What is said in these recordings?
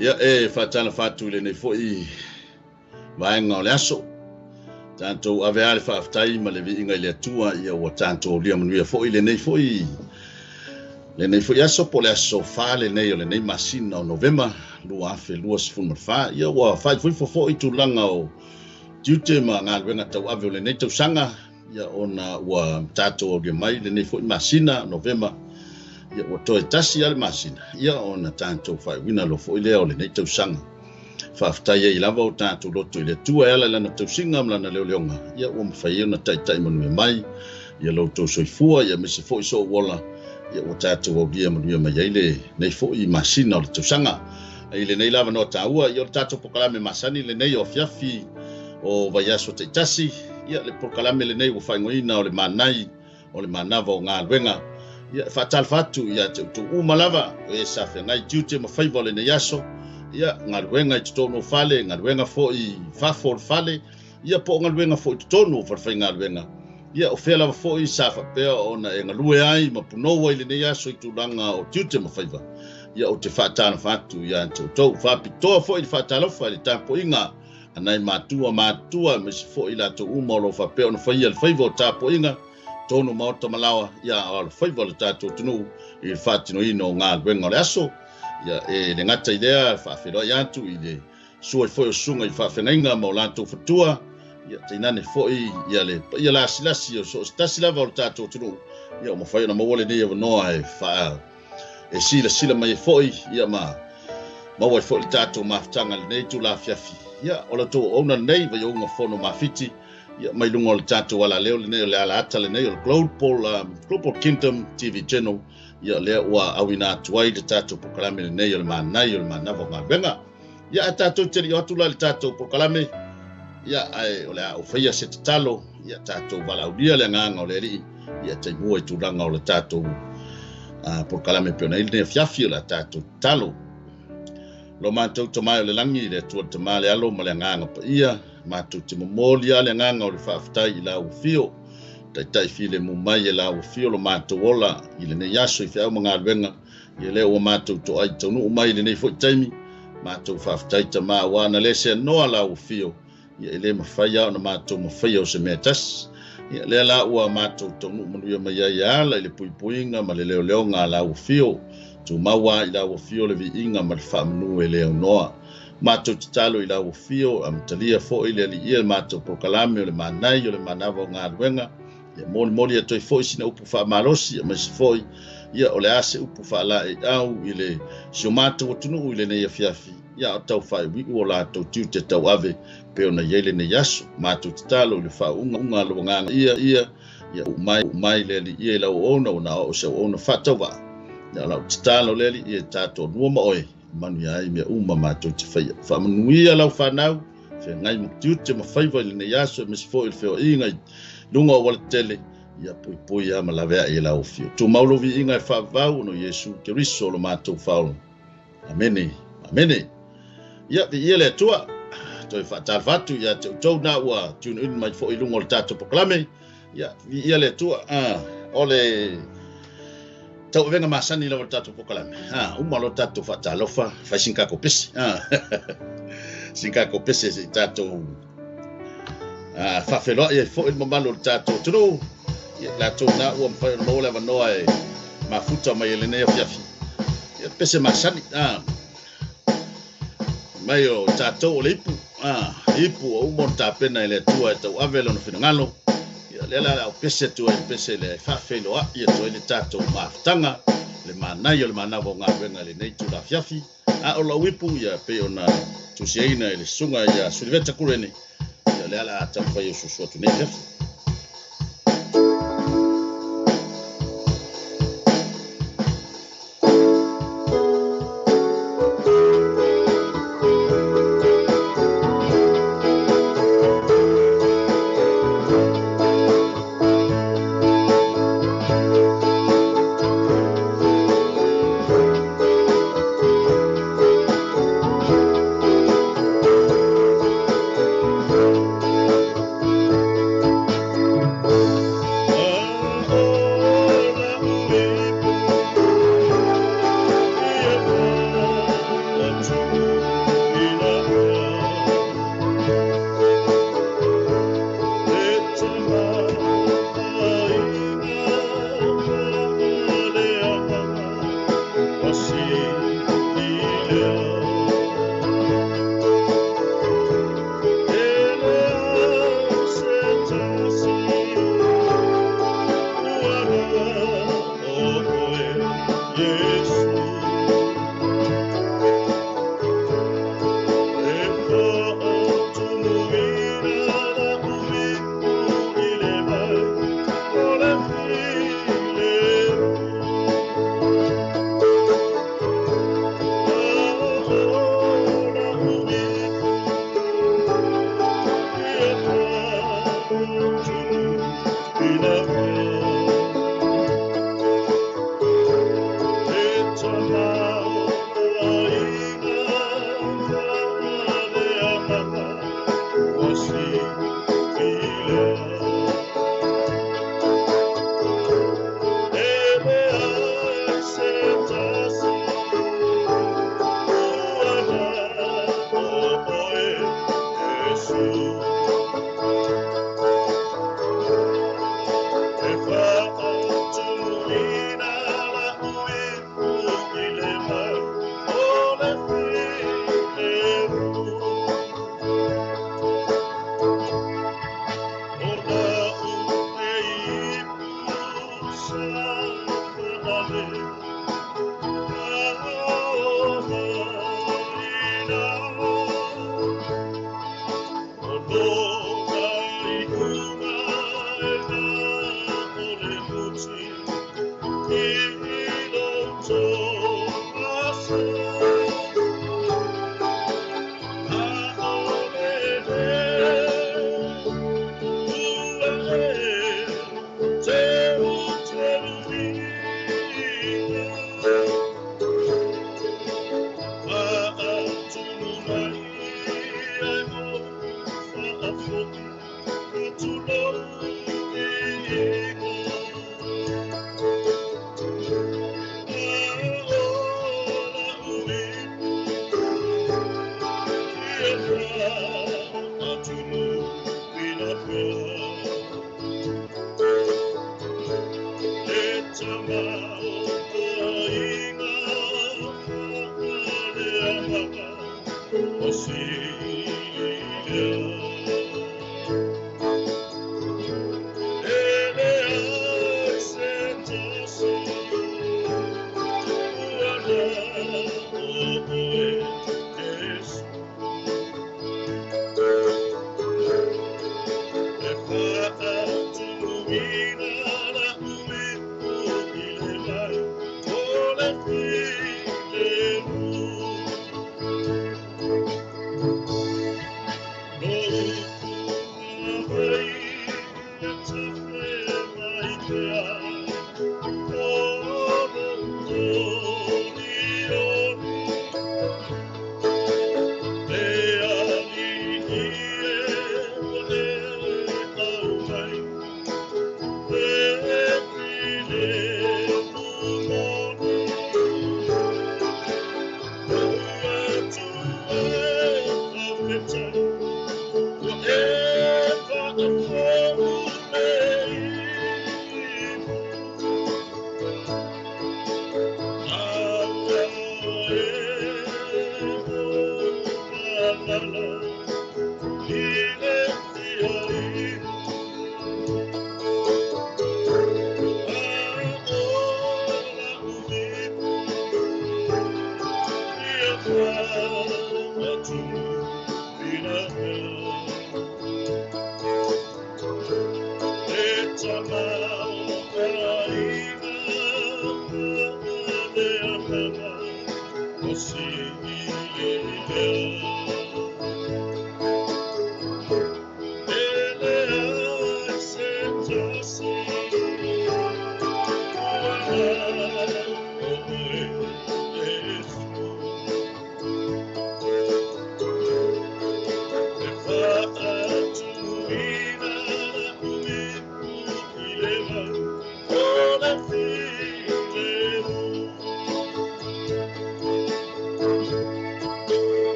Ia e faatalofa atu i lenei foi vaega o le aso. Tatou ave a le faafetai ma le viiga i le Atua, ia ua tatou aulia manuia foi lenei foi aso, po o le aso 4 lenei o lenei masina o Novema 2024. Ia ua faaifoifo foi tulaga o tiute ma galuega tauave o lenei tausaga, ia ona ua tatou aulia mai lenei foi masina Novema. Ia ua toe tasi a le masina, ia ona tatou faaiuina loa foi lea o lenei tausaga. Faafetai ai lava o tatou loto i le Atua e ala i lana tausiga ma lana leoleoga, ia ua mafai ai ona taitai manuia mai ia lo outou soifua, ia aemaise foi sou ola, ia ua tatou aulia manuia mai ai lenei foi masina o le tausaga. I lenei lava no taua, ia o le tatou polokalame masani lenei o afiafi o vaiaso taitasi, ia le polokalame lenei ua faaigoaina o le manai o le manava o galuega. Ia faatalofa atu ia te outou uma lava o e sa feagai tiute ma faiva o lenei aso, ia galuega i totonu o fale, galuega foi i fafo o le fale, ia po o galuega foi i totonu o falefaigaluega. Ia o fea lava foi sa faapea ona e galue ai ma punou ai lenei aso i tulaga o tiute ma faiva. Ia ou te faatalofa atu ia te outou. Faapitoa foi le faatalofa i le tapuaiga a nai matua matutua aemaise foi latou uma o lo o faapea ona faia le faiva o tapuaiga tonu maota malaoa, ia o le faiva o le tatou atunuu i le faatinoina o galuega o le aso. Ia e le gata i lea, faafeiloai atu i le sua foi o susuga i faafeagaiga ma o latou fatua, ia tainane foi ia le paia lasilasi o so o se tasi lava o le tatou atunuu, ia ua mafai ona maua lenei avanoa e e silasila mai ai foi, ia ma maua ai foi le tatou mafutaga lenei itula afiafi. Ia o le tou auauna lenei Vaiouga Fono Mafiti, ia mai luga o le tatou alaleo lenei o le alaata lenei o le Global Kingdom TV Channel. Ia lea ua auina atu ai le tatou polokalame lenei o le manai o le manava o galuega. Ia ae tatou te li'i atu la i le tatou polokalame, ia ae o le a ou faia se tatalo, ia tatou valaaulia le agaga o le Alii, ia taimua i tulaga o le tatou polokalame pe ona i lenei afiafi o le a tatou tatalo. Lo matou Tama o le lagi, le Atua le Tama le Alo ma le Agaga Paia, matou te momoli a le agaga o le faafetai i lau afio, taitai filemu mai e lau afio lo matou ola i lenei aso i feau ma galuega, ia lea ua matou toai taunuu mai i lenei foi taimi. Matou faafetai Tama ua na le seanoa lau afio, ia e le mafai a ona matou mafaia o se mea tasi. Ia lea la ua matou taunuu manuia mai ai e ala i le puipuiga ma le leoleoga a lau afio, tumaua i lau afio le viiga ma le faamanu e le aunoa. Matou tatalo i lau afio, amatalia foi le aliia le matou polokalame o le manai o le manava o galuega, ia molimoli atu ai foi sina upu faamalosi, aemaise foi ia o le a se upu faalaeiau i le si o matou atunuu i lenei afiafi, ia o tau faaiuiu o latou tiute tauave pe ona i ai lenei aso. Matou tatalo i le faauuga a lou agaga ia ia umai le aliia i lau auauna ona o se auauna faatauvaa. Ia o lau tatalo le aliia tatou anua ma oe, manuia ai mea uma matou te faia. Faamanuia lau fanau, feagai ma tiute ma faiva i lenei aso, aemaise foi i le feoaiga i luga o aualatele, ia puipui a ma laveai e lau afio. Tumau lou viiga e faavavau ona o Iesu Keriso lo matou Faaola. Amene, amene. Ia viia le Atua. Toe faatalofa atu ia te outou na ua tune in mai foi i luga o le tatou polokalame. Ia viia le Atua. O le tauavega masani lava o le tatou polokalame. Uma loa tatou faatalofa, fai sina tatou pese. Sina tatou pese se i tatou faafeiloai ai foi le mamalu o le tatou atunuu. Ia latou na ua mafai ona maua le avanoa e mafuta mai e lenei afiafi. Ia pese masani. Mai o tatou o le ipu. Ipu o uma ona tapena i le Atua e tauave lona finagalo. Ia lea la au pese atu ai le pese le faafeiloai atu ai le tatou mafutaga, le manai o le manava o galuega i lenei itula afiafi. A o lau ipu ia pei ona tusiaina i le susuga ia Suliveta Kurene, ia lea la taumafai e usuusu atu nei afiafi.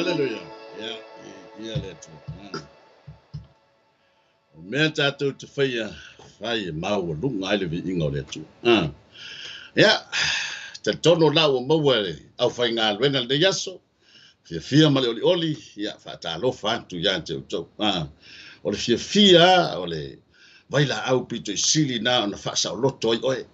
Haleluia. Ia, ia le Atua. O mea tatou te faia, fai e maualuga ai le viiga o le Atua. Ia, talitonu la ua maua e le aufaigaluega lenei aso, fiafia ma le olioli, ia, faatalofa atu ia te outou. O le fiafia o le vailaau pito i sili na ona faasaoloto ai oe.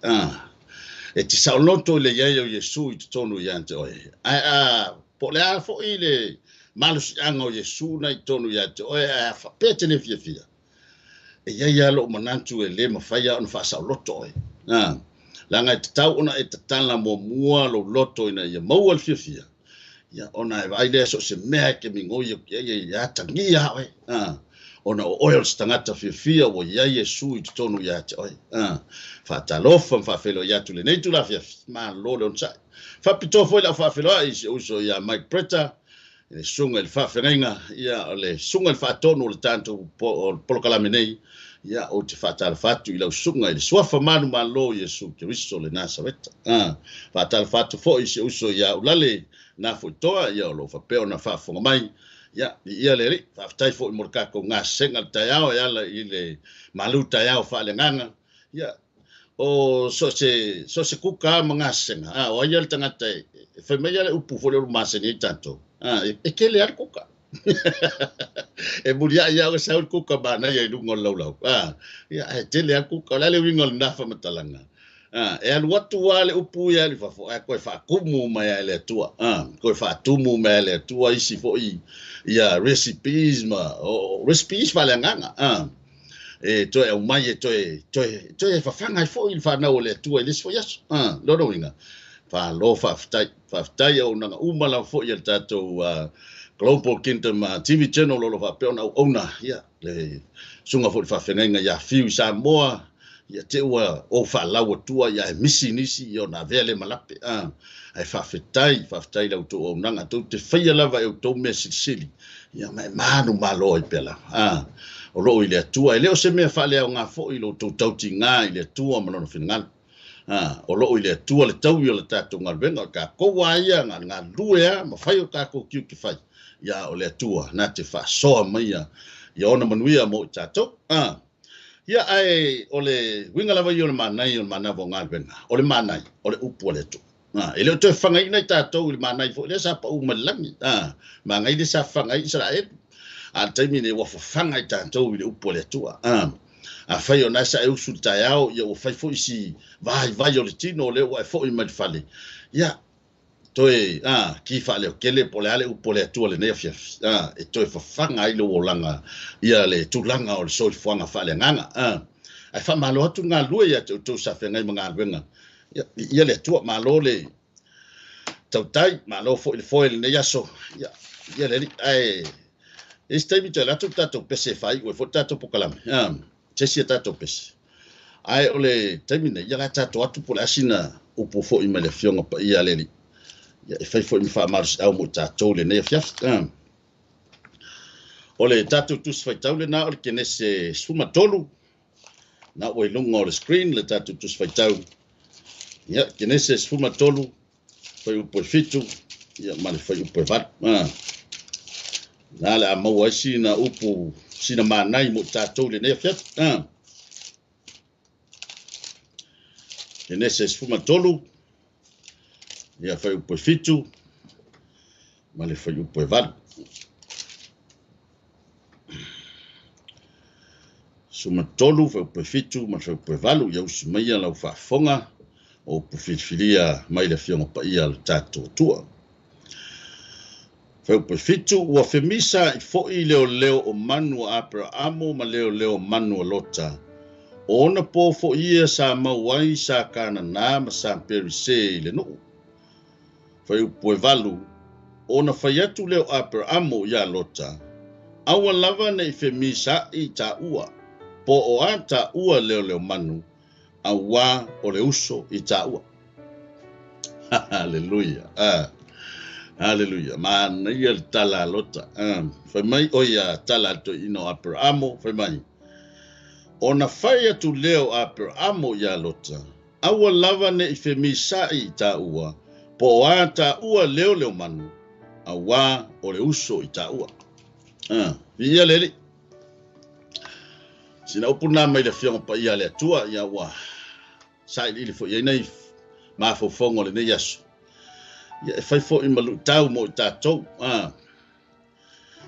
E te saoloto i le i ai o Iesu i totonu ia te oe. Ae a po o le a foi le malosiaga o Iesu na i totonu ia te oe, ae a faapea e te le fiafia, e i ai lava lou manatu e le mafai lava ona faasaoloto oe. Leaga e tatau ona e tatala muamua lou loto ina ia maua le fiafia, ia, ona e vaai lea so o se mea e te migoi atu i ai, e atagia oe, ona o oe o se tagata fiafia ua i ai Iesu i totonu ia te oe. Faatalofa ma faafeiloai atu i lenei itula afiafi, malo le onosai. Faapitoa foi lau faafeiloai i si ou uso ia Mike Bretta, i le susuga i le faafeagaiga, ia, o le susuga i le faatonu o le tatou polokalame nei, ia, ou te faatalofa atu i lau susuga i le suafa manumalo o Iesu Keriso le Nasareta. Faatalofa atu foi i si ou uso ia Ulale Nafoitoa, ia, o lo o faapea ona faafofoga mai, ia, viia le Alii. Faafetai foi mo le tatou gasega i le taeao e ala i le malu taeao faaleagaga, ia, o so o se kuka ma gasega, o ai lava le tagata e fai mai lava le upu foi lea ua masani ai tatou, e tele lava le kuka. E muliai lava oe sau le kuka manaia i luga o le laulau, ia, ae tele lava le kuka. O le a le uiga o lena faamatalaga? E alu atu lava le upu ia i fafo, ae toe faatumu mai lava e le Atua, toe faatumu mai lava e le Atua isi foi ia recipes ma recipes faaleagaga, e toe aumai e toe, toe, toe fafaga ai foi le fanau a le Atua i le isi foi aso. Lona uiga, malo faafetai. Faafetai auaunaga uma lava foi a le tatou Global Kingdom TV Channel o lo o faapea ona auauna, ia, le susuga foi i le faafeagaiga ia Fiu i Samoa, ia te ua ou faalau atua, ia ae misi nisi, ia ona avea lea ma lape. Ae faafetai, faafetai i la outou auaunaga, tou te faia lava e outou mea silisili, ia ma e manumalo ai pea lava. O lo o i le Atua, e le o se mea faaleaoga foi lo outou tautiga i le Atua ma Lona finagalo. O lo o i le Atua le taui o le tatou galuega, o tatou lava ia na o le galulue lava ma fai o tatou tiute fai, ia o le Atua na te faasoa mai ia ona manuia mo i tatou. Ia, ae o le uiga lava ia o le manai o le manava o galuega, o le manai, o le upu a le Atua. E le o toe fagaina i tatou i le manai foi lea sa pau mai le lagi, manai lea sa faga ai Isaraelu. A le taimi nei ua fafaga i tatou i le upu a le Atua. Afai o na sa e usu i le taeao, ia ua fai foi si vaivai o le tino o lea ua e foi mai le fale, ia, toe ki faaleotele po o le a le upu a le Atua lenei afiafi, e toe fafaga ai lou olaga ia le tulaga o le soifuaga faaleagaga. Ae faamalo atu le galulue ia te outou sa feagai ma galuega. Ia, ia le Atua, malo le tautai, malo foi le foe i lenei aso. Ia, ia le Alii. Ae i se taimi toe alu atu le tatou pese e faaiu ai foi le tatou polokalame, se isi a tatou pese. Ae o le taimi nei, ia la tatou atu po o le a sina upu foi mai le Afioga Paia a le Alii, ia e fai foi ma faamalosiau mo i tatou i lenei afiafi. O le tatou Tusi Faitau lena o le Kenese 13, na ua i luga o le screen le tatou Tusi Faitau. Ia, Kenese 13, fuaiupu e 7, ia ma le fuaiupu e 8. Na le a maua ai sina upu, sina manai mo i tatou i lenei afiafi. Kenese 13, ia fuaiupu e 7, ma le fuaiupu e 8. 13, fuaiupu e 7 ma le fuaiupu e 8, ia usi maia lau faafofoga o upu filifilia mai le Afioga Paia a lo tatou Atua. Fuaiupu e 7, ua femisaai foi leoleo o manu a Aperaamo ma leoleo o manu a Lota, o ona po foi ia sa mau ai sa Kanana ma sa Perise i le nuu. Fuaiupu e 8, ona fai atu lea o Aperaamo iā Lota, Aua lava ne i femisaai i taua, po o a taua leoleo manu, auā o le uso i taua. Haleluia. Haleluia. Manaia le tala a Lota. Fai mai, oi a tala a le toeaina o Aperaamo, fai mai, Ona fai atu lea o Aperaamo iā Lota, Aua lava ne i femisaai i taua, po o a taua leoleo manu, Auā o le uso i taua. Viia le Alii. Sina upu lena mai le Afioga Paia a le Atua, ia ua sailiili foi i ai nai mafaufauga o lenei aso. Ia e fai foi ma luitau mo i tatou.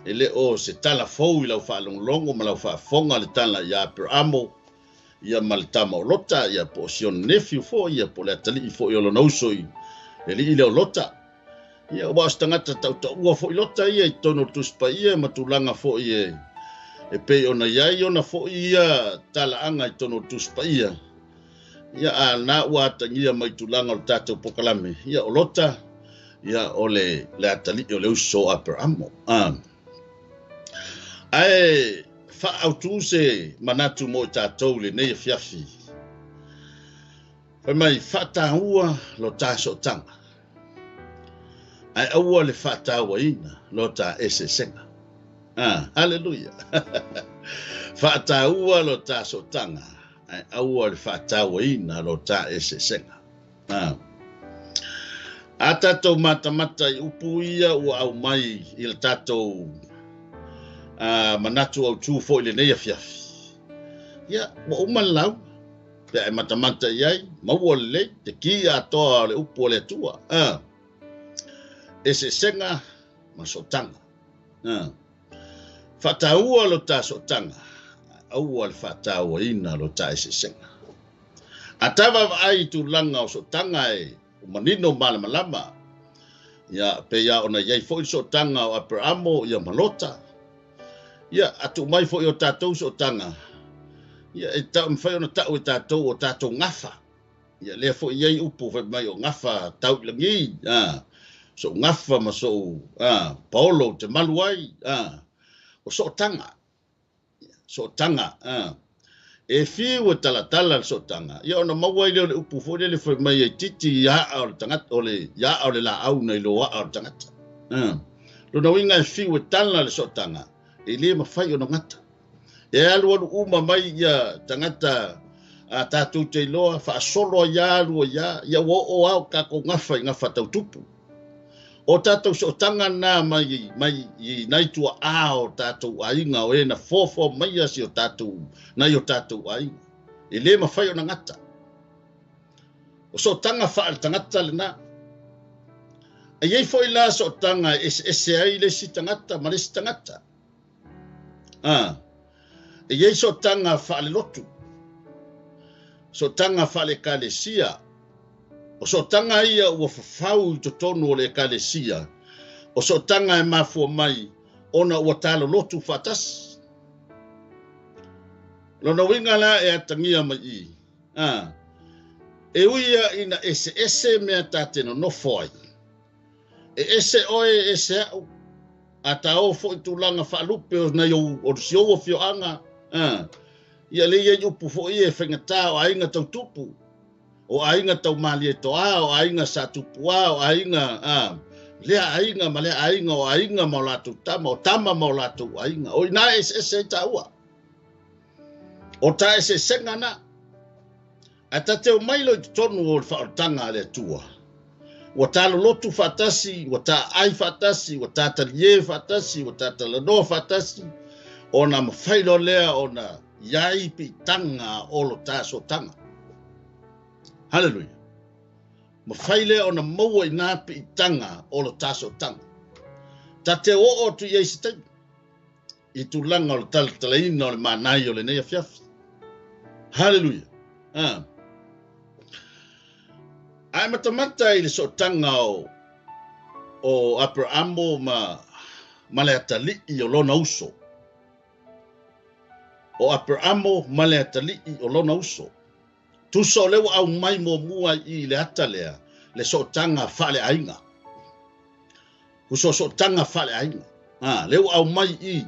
E le o se tala fou i lau faalogologo ma lau faafofoga le tala ia Aperamo, ia ma le tama o Lota, ia po o si ona nephew foi, ia po o le atalii foi o lona uso i le alii lea o Lota. Ia aua o se tagata tautaua foi Lota ia i totonu o le Tusi Paia ma tulaga foi e pei ona i ai ona foi ia talaaga i totonu o le Tusi Paia. Ia a na ua atagia mai tulaga o le tatou polokalame, ia o Lota, ia o le atalii o le uso o Aperamo. Ae faaautu se manatu mo i tatou i lenei afiafi. Fai mai, faataua lo ta sootaga, ae aua le faatauaina lo ta eseesega. Haleluia. Faataua lo ta sootaga, ae aua le faatauaina lo ta eseesega. A tatou matamata i upu ia ua aumai i le tatou manatu autu foi i lenei afiafi. Ia, ua uma le lauga. Pe a e matamata i ai, maua lelei, te ki atoa o le upu o le Atua. Eseesega ma sootaga. Faataua lo ta sootaga, aua le faatauaina lo ta eseesega. A ta vaavaai i tulaga o sootaga e manino malamalama, ia pe ia ona i ai foi le sootaga o Aperamo ia ma Lota, ia a tuu mai foi o tatou sootaga, ia e mafai ona tau e tatou o tatou gafa. Ia lea foi i ai upu fai mai o gafa tau i lagi, sou gafa ma sou paolo te malu ai, o sootaga, sootaga, e fiu e talatala le sootaga, ia ona maua ai lea o le upu foi lele fai mai ai titi ia o le tagata, o le ia o le laau nai loa o le tagata. Lona uiga e fiu e tala le sootaga, e le mafai ona gata. E alu alu uma mai ia tagata a tatou te iloa, faasolo ai alu ai ia ua oo ao tatou gafa i gafa tautupu. O tatou sootaga na mai i nai tuaa o tatou aiga o e na foafoa mai si o tatou, nai o tatou aiga. E le mafai ona gata. O sootaga faaletagata lena. E i ai foi la sootaga e eseese ai le isi tagata ma le isi tagata. E i ai sootaga faalelotu, sootaga faale-ekalesia. O sootaga ia ua fafau i totonu o le ekalesia, o sootaga e mafua mai ona ua talolotu faatasi. Lona uiga la e atagia mai i, e ui ia ina eseese mea ta te nonofo ai. E ese oe, e ese au, a ta o foi tulaga faalupe o nai o si ou afioaga, ia le i ai upu foi e faigata o aiga tautupu, o aiga taumalietoa, o aiga satupua, o aiga lea aiga ma lea aiga, o aiga ma o latou tama, o tama ma o latou aiga. O ina e eseese ai taua. O ta eseesega na. Ae ta te omai loa i totonu o le faaolataga a le Atua, ua talolotu faatasi, ua taai faatasi, ua tatalie faatasi, ua tatalanoa faatasi, ona mafai loa lea ona i ai piitaga o lo ta sootaga. Haleluia. Mafai lea ona maua i nā piitaga o lo ta sootaga. Ta te oo atu i ai se taimi i tulaga o le talatalaina o le manai o lenei afiafi. Haleluia. Ae matamata i le sootaga o Aperamo ma le atalii o lona uso. O Aperamo ma le atalii o lona uso. Tusa o lea ua aumai muamua i le ata lea, le sootaga faaleaiga. Tusa o sootaga faaleaiga. Lea ua aumai i,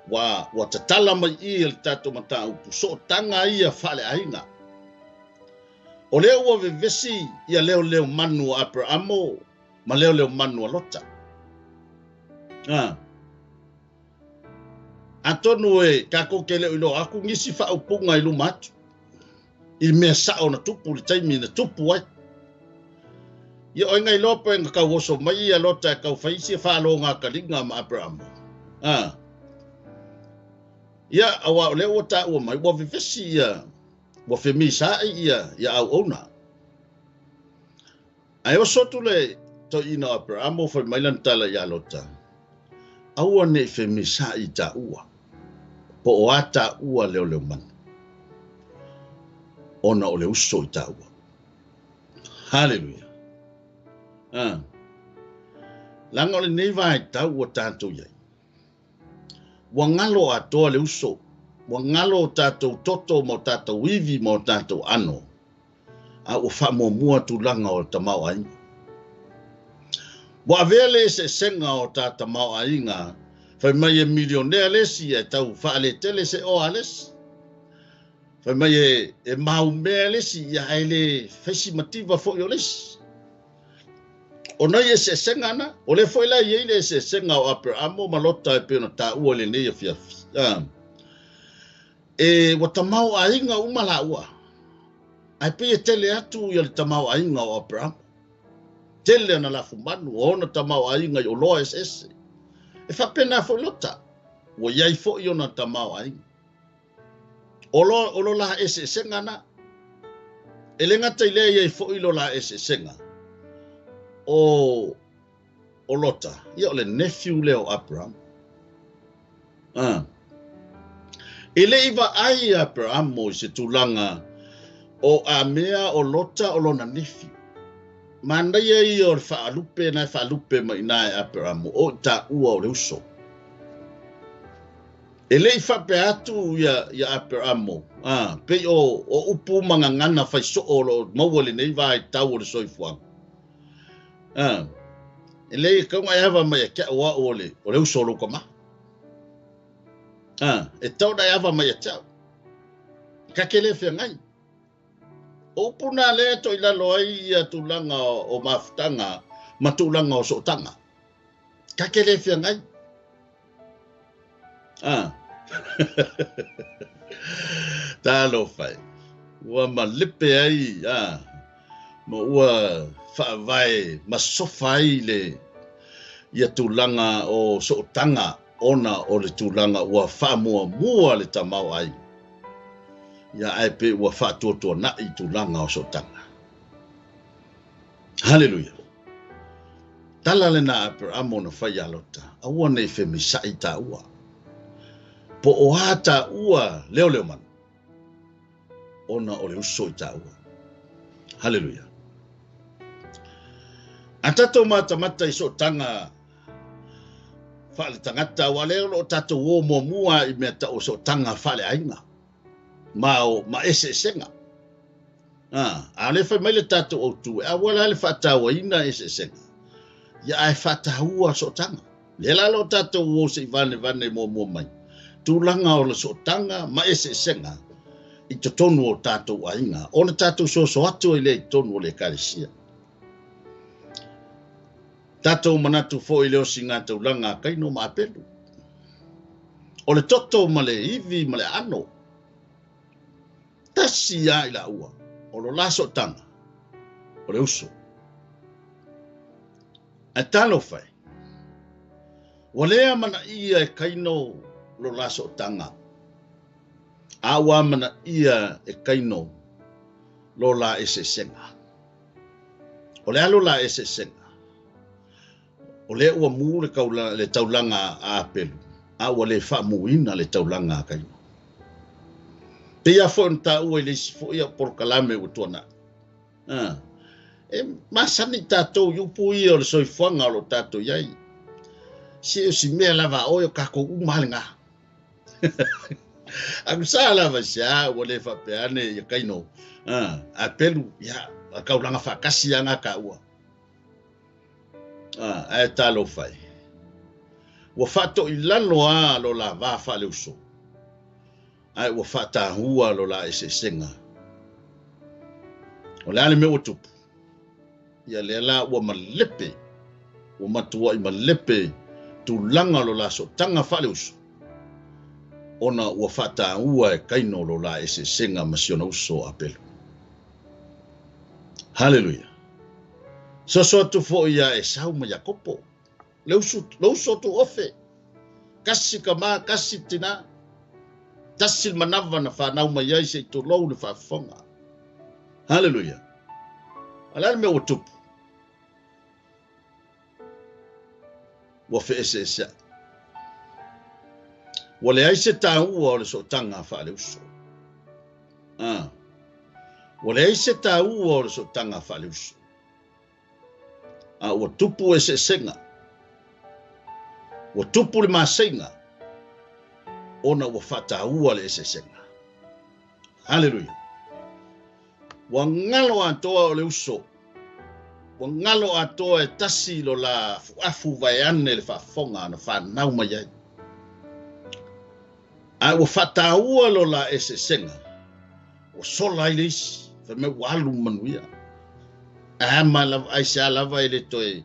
ua tatala mai i le tatou mataupu, sootaga ia faaleaiga. O lea ua vevesi ia leoleo manu o Aperamo ma leoleo manu o Lota. Atonu e tatou te leo iloa atu nisi faaupuga i luma atu, i mea sao na tupu le taimi na tupu ai. Ia o ai na iloa pe na tau oso mai ia Lota e tau fai isi faalogataliga ma Aperamo. A. Ia, auā o lea ua taua mai, ua vevesi ia, ua femisaai ia, ia auauna. Ae oso atu le toeaina o Aperamo fai mai lana tala ia Lota, Aua ne i femisaai i taua, po o a taua leoleomanu, ona o le uso i taua. Haleluia! A. Leaga o lenei vaitau ua tatou i ai, ua galo atoa le uso, ua galo o tatou toto ma o tatou ivi ma o tatou ano, a ua faamuamua tulaga o le tamaoaiga. Ua avea le eseesega o ta tamaoaiga, fai mai e milionea le isi ae tau faaletele se oa a le isi. Fai mai e maumea le isi, ia ae le fai si mativa foi o le isi. O nai eseesega na, o lea foi la e i ai le eseesega o Aperamo ma Lota e pei ona taua i lenei afiafi. E ua tamaoaiga uma laua, ae pei e tele atu ia le tamaoaiga o Aperamo. Tele ana lafumanu, o ona tamaoaiga i oloa eseese. E faapena foi Lota, ua i ai foi ona tamaoaiga. O lo, o lo la eseesega na. E le gata i lea i ai foi lo la eseesega o, o Lota, ia o le nephew lea o Abraham. Ah. E le i vaai Abraham i se tulaga o a mea o Lota o lona nephew. Manaia ia o le faalupe na e faalupe mai i ina e Abraham o i taua o le uso. E le i faapea atu ia, ia Aperamo, a, pei o, o upu ma gagana fai soo o lo o maua i lenei vaitau o le soifuaga. A, e le i tau na e ava mai ia te au au o le, o le uso o lou tama. A, e tau na e ava mai ia te au. Ta te le feagai. O upu na lea e toilalo ai ia tulaga o mafutaga ma tulaga o sootaga. Ta te le feagai. Ah. Talofa e. Ua malepe ai, ah, ma ua faavae masofa ai le ia tulaga o sootaga ona o le tulaga ua faamuamua le tamaoaiga. Ia ae pe ua faatuatuanai tulaga o sootaga. Haleluia. Tala lena a Aperamo na fai iā Lota, Aua ne i femisaʻi tāua. Po o a tāua leoleomanu, ona o le uso i tāua. Haleluia. A tatou matamata i sootaga faaletagata, aua lea o lo o tatou o muamua i mea tau o sootaga faaleaiga ma, o, ma eseesega. A, a o lea e fai mai le tatou autu, e auala le faatauaina eseesega, ia ae faataua sootaga. Lea la lo tatou o se i vanevane muamua mai, tulaga o le sootaga ma eseesega i totonu o tatou aiga, ona tatou soso atu ai lea i totonu o le ekalesia. Tatou manatu foi i le osiga taulaga a Kaino ma Apelu. O le toto ma le ivi ma le aano, tasi lava i laua, o lo la sootaga, o le uso. Ae talofa e, ua le amanaia e Kaino lo la sootaga, a ua amanaia e Kaino lo la eseesega. O le a lo la eseesega? O lea ua mu le, kaula, le taulaga a Apelu, a ua le faamuina le taulaga a Kaino. Pei lava foi ona taua i le isi foi au polokalame ua tuanai. Ah, e masani tatou i upu ia o le soifuaga o lo o tatou i ai. Se o si mea lava a oe o kakou uma lava lena. Aku sa lava se a ua le faapea ane ia Kaino. Ah, Apelu, ia, a kaulaga faatasi lava na taua. Ah, ae talofa e. Ua faatoilalo lava lo la va faaleuso, ae ua faatahua lo la eseesega. O le a le mea ua tupu? Ia lea la ua malepe, ua matuai malepe tulaga o lo la sootaga faaleuso, ona ua faataua e Kaino lo la eseesega ma si ona uso o Apelu. Haleluia. Soso atu foi ia Esau ma Iakopo, le uso, le uso tuofe, kasi ka kasi tina, tasi le manava na whanau mai ai se i tolou le faafofoga. Haleluia. A le a le mea ua tupu? Ua feeseeseai. Ua leai se taua o le sootaga faaleuso. Ah. Ua leai se taua o le sootaga faaleuso. A ua tupu eseesega. Ua tupu le maseiga ona ua faataua le eseesega. Haleluia. Ua galo atoa o le uso. Ua galo atoa e tasi lo la afuafu vaeane le faafofoga na whanau mai ai. A ua faataua lo la eseesega. Ua sola ai le isi. Fai mai ua alu manuia. A ma lava ai se lava e le toe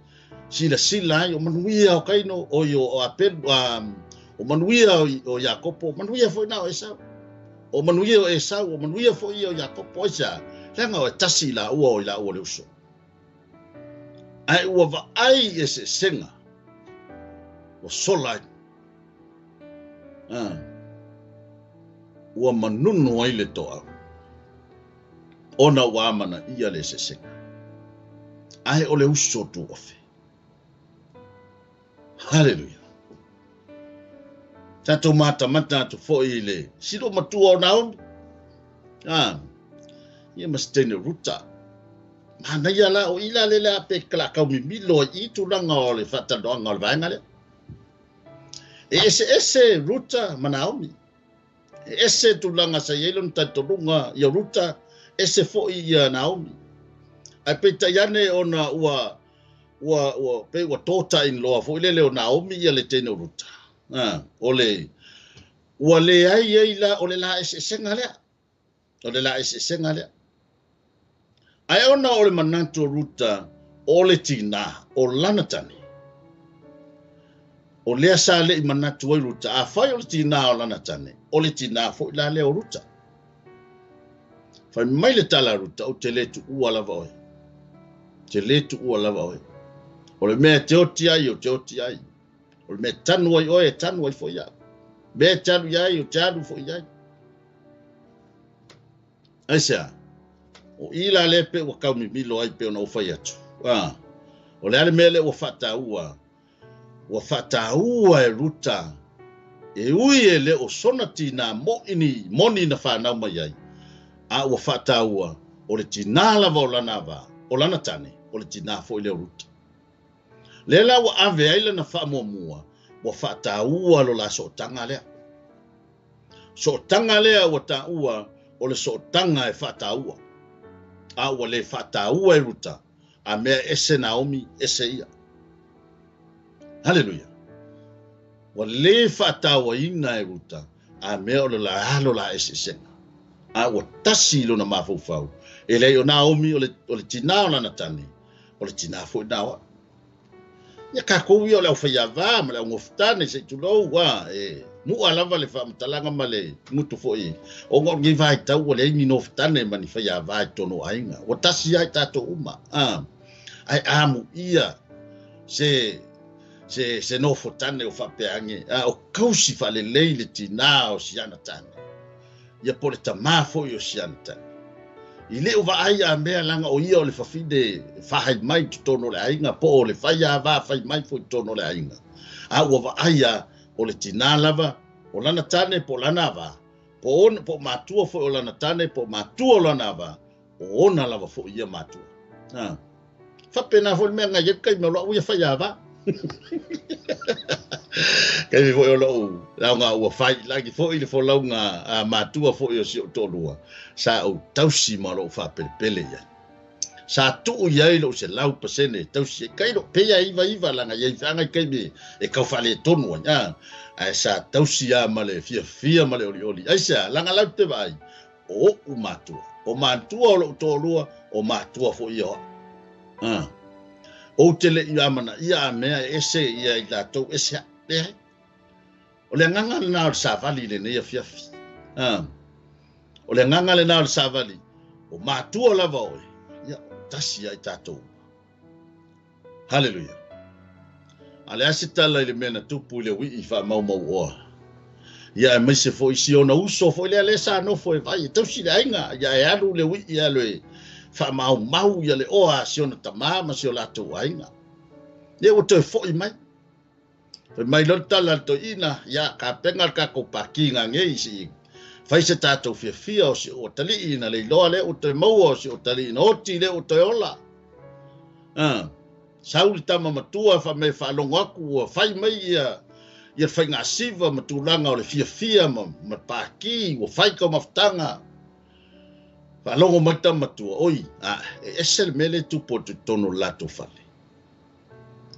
silasila ai o manuia o Kaino o i o Apelu o manuia o Iakopo, manuia foi na o Esau. O manuia o Esau, o manuia foi o Iakopo, ai sea, leaga o e tasi la ua o i la ua le uso. Ae ua vaai eseesega, ua sola ai. Ua manunu ai le toau, ona ua amanaia le eseesega. Ae o le uso tuofe. Haleluia. Tatou matamata atu foi i le silo matua o Naomi. Ia ma se teine Ruta. Manaia la o ila le le pe kala kau mimilo i tulaga o le faatalanoaga o le vaega lea. E ese ese Ruta ma Naomi. E ese tulaga sa i ai lona talitonuga ia Ruta, ese foi ia Naomi. Ae peitai ane ona ua ua ua pe ua daughter-in-law foi lele o Naomi ia le teine o Ruta. O le ua leai ai la o le la eseesega lea. O le la eseesega lea. Ae ona o le manatu o Ruta o le tina o lana tane. O lea sa le i manatu ai Ruta, a fai o le tina o lana tane, o le tina foi la lea o Ruta. Fai mai le tala a Ruta, ou te le tuua lava oe. Te le tuua lava oe. O le mea e te oti ai, o te oti ai. O le mea e tanu ai oe, e tanu ai foi au. Mea e te alu i ai, o te alu foi i ai. Aisea, o i la le pe ua kaumimilo ai pe ona ou fai atu. O le a le mea lea ua faataua. Ua faataua e Ruta e ui e le o sona tina mo'i moni na whanau mai ai. A ua faataua o le tina lava o lana va, o lana tane, o le tina foi lea o Ruta. Le la ua ave ai lana faamuamua, ua faataua lo la sootaga lea. Sootaga lea ua taua o le sootaga e faataua. A ua le faataua e Ruta, a mea ese Naomi, ese ia. Haleluia. Ua le faatauaina e Ruta, a mea o le la alo la eseesega. A ua tasi lona mafaufau, e leai o Naomi o le tina o lana tane, o le tina foi na oa. Ia kākou ia o le au whaiava ma le au ngofutane se i tulou, e mua lava le whaamatalaga ma le ngutu foi. O ngā ngi vai tau o le ni nofutane ma ni whaiava i tono ainga. Ua tasi ai tātou uma. Ai amu ia se se nofutane o whapeange. O kausi whalelei le tina o siana tane. Ia po le tamā foi o siana tane. I le uva ai a mea langa o ia o le fafine whahai mai totonu o le aiga, po o le whaiava whai mai foi totonu o le aiga. A ua vaai a o le tina lava, o lana tane po lana ava, po ona, po matua foi o lana tane, po matua o lana ava, o ona lava foi ia matua. Whapena foi mea ngai e kai mea loa uia whaiava. Kai mi foi o lou launga ua whai lagi foi le folauga a matua foi o si o tōlua. Sa o tausi ma lou whapelepele ia. Sa tuu iai lou se lau pasene tausi e kai lo peia iva iva langa iai whanga i kai me e kau whale tonu ai. Ai sa tausi a ma le fia fia ma le oli oli. Ai sa langa lau te vai o o matua. O matua o lou tōlua o matua foi ia. O te le ia mana ia a mea ese ia i tātou ese a. Leai. O le agaga lena o le savali lenei afiafi. O le agaga lena o le savali. O matua lava oe. Ia, tasi ai tātou. Haleluia. A le a se tala i le mea na tupu i le uii faamaumauoa? Ia aemaise foi si ona uso foi lea lea sa nofo e vaai e tausi le aiga, ia e alu le uii alu e faamaumau ia le oa a si ona tamā ma si o latou aiga. Ia ua toe foi mai. Fai mai loa le tala a le toeaina, ia tapena le tatou pati nanei se i fai se tatou fiafia o si ou atalii na leiloa lea ua toe maua o si ou atalii na oti lea ua toe ola. Sau le tama matua fai mai faalogo atu ua fai mai ia le faigasiva ma tulaga o le fiafia ma le pati ua fai taumafataga. Faalogo mai le tama matua, oi, e ese le mea lea e tupu atu i totonu o le latou fale.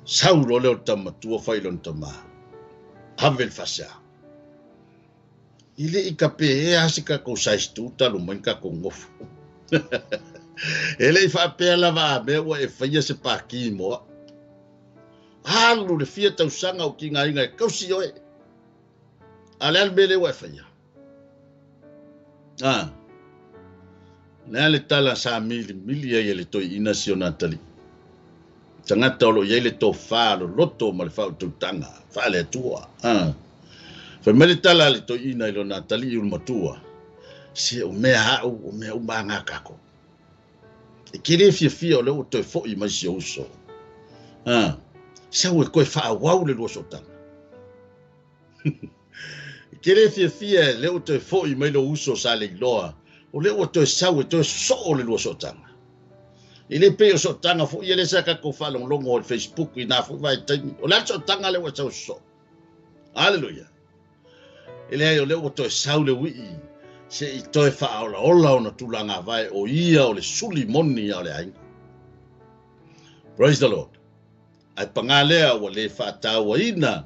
Sau loa lea o le tama matua fai i lona tamā, ave le faasea. I le i tape ea se tatou size 2 talu mai na tatou nofo. E le i faapea lava a mea ua e faia se paki mo au. Alu le fia tausaga o tigaina e tausi oe. A le a le mea lea ua e faia? O le a le tala sa milimili ai e le toeaina si ona atalii? Tagata o lo o i ai le tofa loloto ma le faautautaga faale-Atua. Fai mai le tala a le toeaina i lona atalii ulumatua, se o mea au, o mea uma a tatou. E ke le fiafia o lea ua toe foi mai si ou uso. Sau e toe faaauau le lua sootaga. E ke le fiafia lea ua toe foi mai lou uso sa leiloa, o lea ua toe sau e toe sosoo le lua sootaga. E le pei o sootaga foi ia lea sa tatou faalogologo i le Facebook i nā foi vaitaimi. O le a le sootaga lea ua sau sosoo? Haleluia. E leai o lea ua toe sau le uii se i toe faaolaola ona tulaga vae o ia o le suli moni a o le aiga. Praise the Lord. Ae pagā lea ua le faatauaina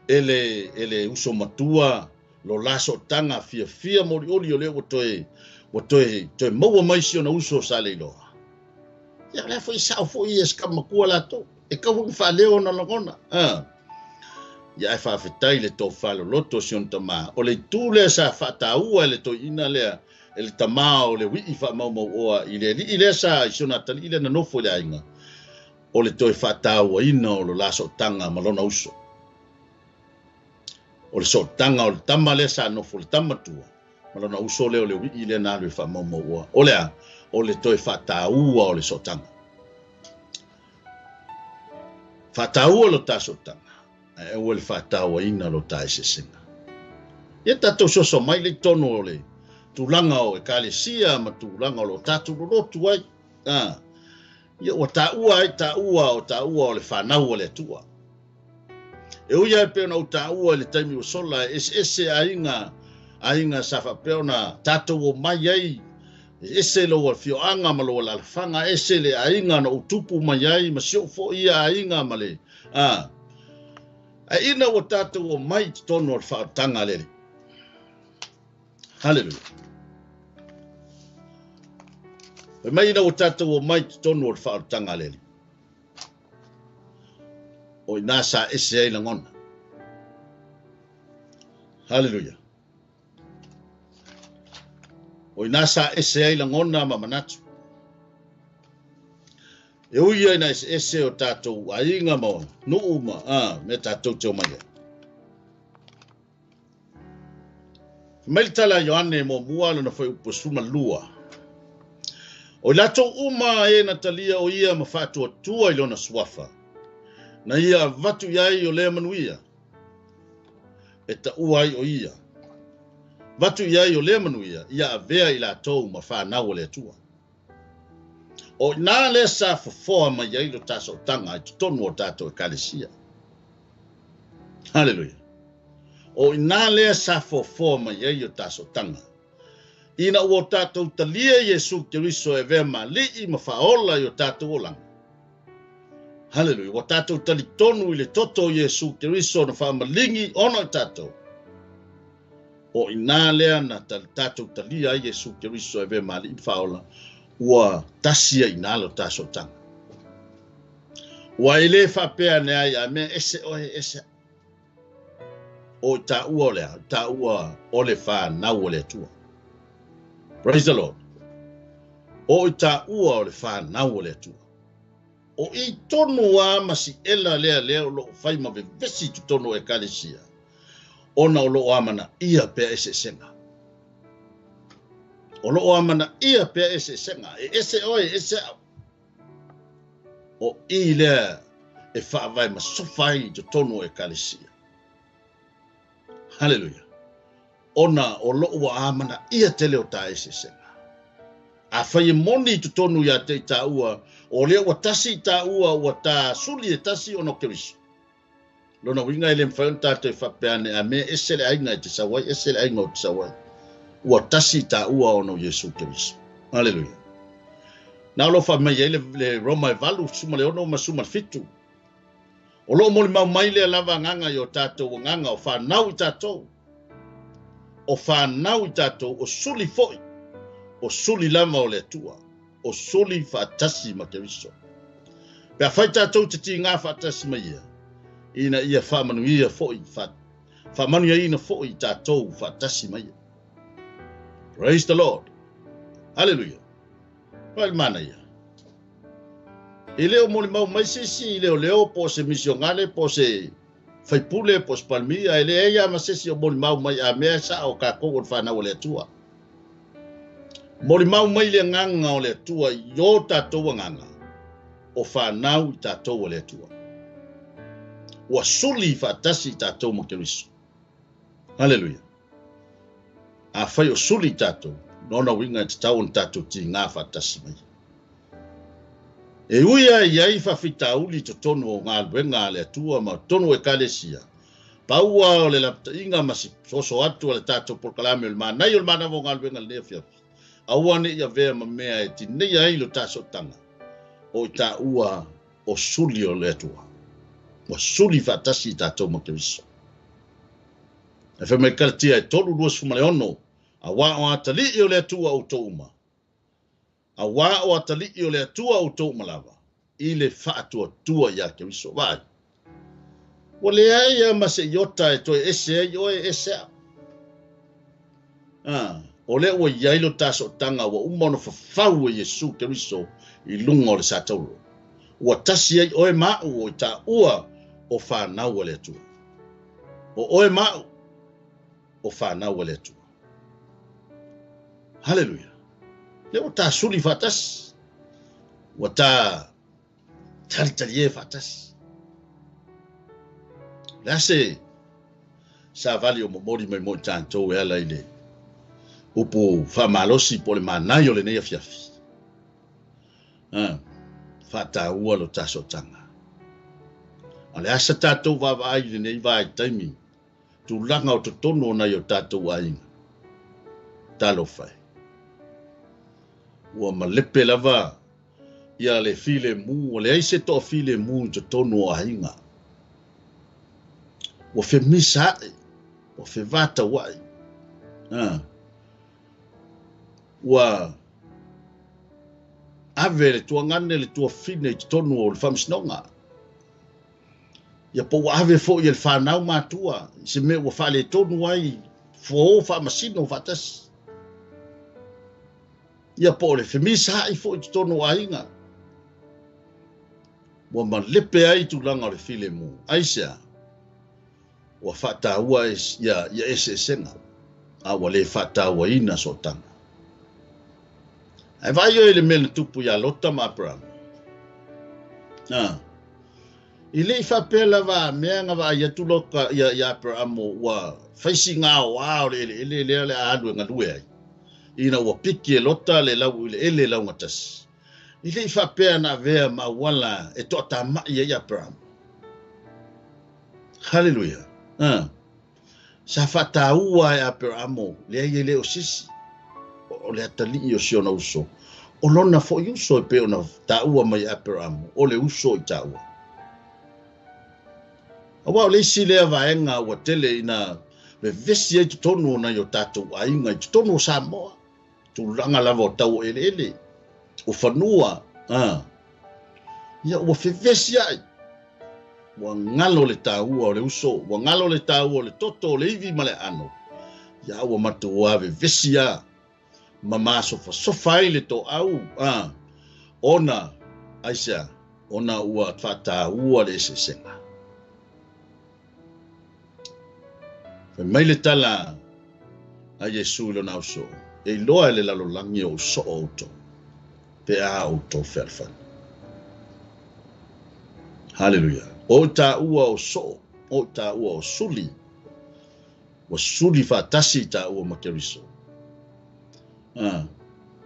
e le uso matua lo la sootaga fiafia molioli o lea ua toe maua mai si ona uso sa leiloa. Ia o lea foi sao foi ia se tama matua latou. E tau foi faaleo ona lagona. Ia ae faafetai le tofa loloto si ona tamā. O le itu lea sa faataua e le toeaina lea e le tamā o le uii faamaumauoa i le alii lea sa i si ona atalii lea na nofo i le aiga. O le toe faatauaina o lo la sootaga ma lona uso. O le sootaga o le tama lea sa nofo le tama matua ma lona uso lea o le uii lea na alu e faamaumauoa. O le a? O le toe faataua o le sootaga. Faataua lo ta sootaga. Ae aua le faatauaina lo ta eseesega. Ia tatou soso mai le tonu o le tulaga o ekalesia ma tulaga o lo tatou lolotu ai. Ia ua taua ai taua o taua o le fanau o le Atua. E ui ai pe ona ou taua i le taimi ua sola e eseese aiga, aiga sa faapea ona tatou omai ai, ese lou afioaga ma lou alaalafaga, ese le aiga na ou tupu mai ai ma si ou foi ia aiga ma le Ae ina ua tatou omai i totonu o le faaolataga a le Alii. Haleluia. Fai mai ina ua tatou omai i totonu o le faaolataga a le Alii. O ina sa ese ai lagona. Haleluia. O ina sa ese ai lagona ma manatu. E ui ai na eseese o tatou aiga ma nuu ma mea tatou te omai ai. Mai le tala a Ioane muamua lona fuaiupu 12. O i latou uma e na talia o ia ma faatuatua i lona suafa, na ia avatu i ai o lea manuia, e taua ai o ia. Vatu i ai o lea manuia, ia avea i latou ma fanau o le Atua. O ina lea sa fofoa mai ai lo ta sootaga i totonu o tatou ekalesia. Haleluia. O ina lea sa fofoa mai ai o ta sootaga. Ina ua o tatou talia Iesu Keriso e avea ma Alii ma faaola i o tatou olaga. Haleluia. Ua tatou talitonu i le toto o Iesu Keriso na faamaligi ona o tatou. O ina lea na tatou talia ai Iesu Keriso e avea ma Alii ma faaola, ua tasi ai ina lo ta sootaga. Ua e le faapea ane ai a mea ese oe ese. O i taua o lea, taua o le fanau o le Atua. Praise the Lord. O i taua o le fanau o le Atua. O i tonu lava ma siʻela lea lea o loo fai ma vevesi i totonu o Ekalesia, ona o loo amanaia pea eseesega. O loo amanaia pea eseesega, e ese oe, e ese au. O i lea e faavae ma sofa ai i totonu o Ekalesia. Haleluia. Ona o loo ua amanaia tele o ta eseesega. Afai e moni i totonu ia te i tāua, o lea ua tasi i tāua, ua tā suli e tasi ona o Keriso. Lona uiga e le mafai ona tatou faapea ane, a mea ese le aiga e te sau ai, ese le aiga o te sau ai. Ua tasi i tāua ona o Iesu Keriso. Haleluia. Na o lo fai mai ai le Roma e 8, 16 ma 17. O loo molimau mai lea lava agaga i o tatou agaga o whanau i tatou. O whanau i tatou, o suli foi. O suli lava o le Atua. O suli faatasi ma Keriso. Pe afai tatou te tiga faatasi ma ia, ina ia faamanuia foi, faamanuiaina foi i tatou faatasi ma ia. Praise the Lord. Hallelujah. Vaai le manaia. E le o molimau mai se isi i leoleo po o se misionale po o se faipule po o se palemia, e leai lava ma se isi o molimau mai a mea e sao tatou o le fanau a le Atua. Molimau mai le agaga o le Atua i o tatou agaga o fanau i tatou a le Atua. Ua suli faatasi i tatou ma Keriso. Haleluia. Afai o suli i tatou, lona uiga e tatau ona tatou tiga faatasi mai. E ui lava i ai faafitauli i totonu o galuega a le Atua ma totonu o Ekalesia, pau lava o le lapataiga ma se soso atu a le tatou polokalame o le manaia o le manava o galuega i lenei afiafi, aua ne i avea ma mea e tineia ai lo ta sootaga, o i taua o suli o le Atua. Ua suli faatasi i tatou ma Keriso. E fai mai Kalatia e 3:26, auā o atalii o le Atua outou uma. Auā o atalii o le Atua outou uma lava, i le faatuatua ia Keriso. Vaai. Ua leai lava ma se iota e toe ese ai oe ese au. O lea ua i ai lo ta sootaga ua uma ona fafau e Iesu Keriso i luga o le satauro. Ua tasi ai oe ma au o i taua o whanau a le Atua. O oe ma au o whanau a le Atua. Haleluia. Lea ua tā suli faatasi. Ua tā talitali e faatasi. Le a se savali o momoli mai mo i tatou e ala i le upu faamalosi po o le manaia o lenei afiafi. Faataua lo ta sootaga. O le asa tatou vaavaai i lenei vaitaimi, tulaga o totonu o nai o tatou aiga. Talofa e. Ua malepe lava ia le filemu, o leai se toafilemu i totonu o aiga. Ua femisa ae, ua fevatauai. Ua ave le tuagane le tuafine i totonu o le faamasinoga. Ia po ua ave foi e le whanau matua, i se mea ua faaletonu ai, fo faamasino faatasi. Ia po o le femisaai foi i totonu o aiga. Ua malepe ai tulaga o le filemu. Aisea, ua faataua ia eseesega, a ua le faatauaina sootaga. Ae vaai oe i le mea na tupu ia Lota ma Aperamo. I le i faapea lava a mea na vaai atu Lota ia Aperamo ua faisi gaoa o le eleele lea le a alu e galue ai. Ina ua piki e Lota le lau i le ele laugatasi. I le i faapea na avea ma auala e toatamai ai Aperamo. Haleluia. Sa faataua e Aperamo leai e le o sisi. O le atalii o si ona uso. O lona foi uso e pei ona taua mai Aperamo, o le uso i taua. Auā o le isi lea vaega ua tele ina vevesi ai totonu o nai o tatou aiga i totonu o Samoa. Tulaga lava o tau o eleele, o fanua, ia ua fevesi ai. Ua galo le taua o le uso, ua galo le taua o le toto, o le ivi ma le aano. Ia ua matua vevesi a ma masofasofa ai le toau, ona aisea Ona ua faataua le eseesega. Fai mai le tala a Iesu i lona ausoo, e iloa e le lalolagi o ou soo outou, pe a outou fealofani. Haleluia. O taua o soo, o taua o suli, ua suli faatasi i taua ma Keriso.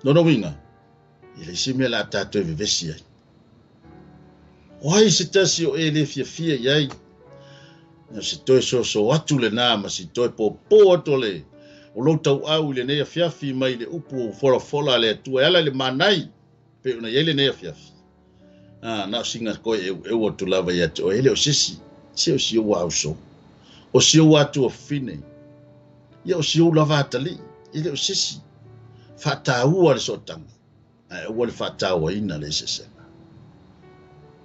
Lona uiga, e leai se mea o le a tatou e vevesi ai. O ai se tasi o e le fiafia i ai, o se toe soso atu lena ma si toe pōpō atu o le o lou tauau i lenei afiafi mai le upu folafola a le Atua e ala i le manai pei ona i ai lenei afiafi. Na o sina koe eueu atu lava ia te oe, e le o se isi, se o si ou auso, o si ou atua fine, ia o si ou lava atalii, e le o se isi. Faataua le sootaga, ae aua le faatauaina le eseesega.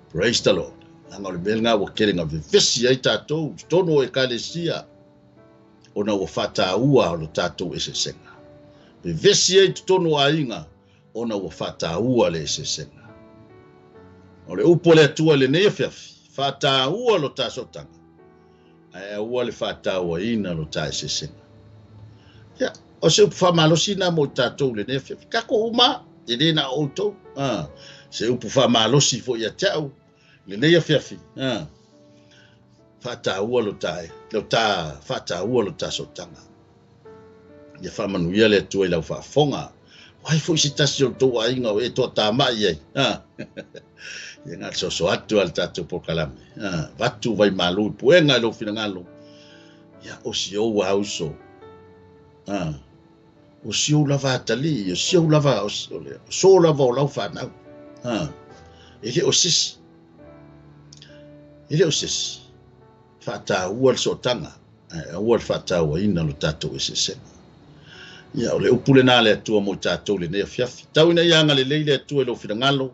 Praise the Lord. Leaga o le mea lena ua tele na vevesi ai tatou i totonu o Ekalesia, ona ua faataua lo tatou eseesega. Vevesi ai i totonu o aiga, ona ua faataua le eseesega. O le upu a le Atua i lenei afiafi, faataua lo ta sootaga, ae aua le faatauaina lo ta eseesega. Ia, o se upu faamalosi na mo i tatou i lenei afiafi. Tatou uma, e le na o outou. Se upu faamalosi foi ia te au i lenei afiafi. Faataua lo ta, faataua lo ta sootaga. Ia faamanuia le Atua i lau faafofoga. O ai foi se tasi o le tou aiga o e toatamai ai. Ia na soso atu a le tatou polokalame. Vatu vai malu i puega i lou finagalo. Ia o si ou auso. O si ou lava atalii, o si ou lava, o so lava o lau whanau. E le o sisi. E le o sisi. Faataua le sootaga, ae aua le faatauaina lo tatou eseesega. Ia, o le upu lena a le Atua mo i tatou lenei afiafi. Tau ina ia agalelei le Atua i lou finagalo,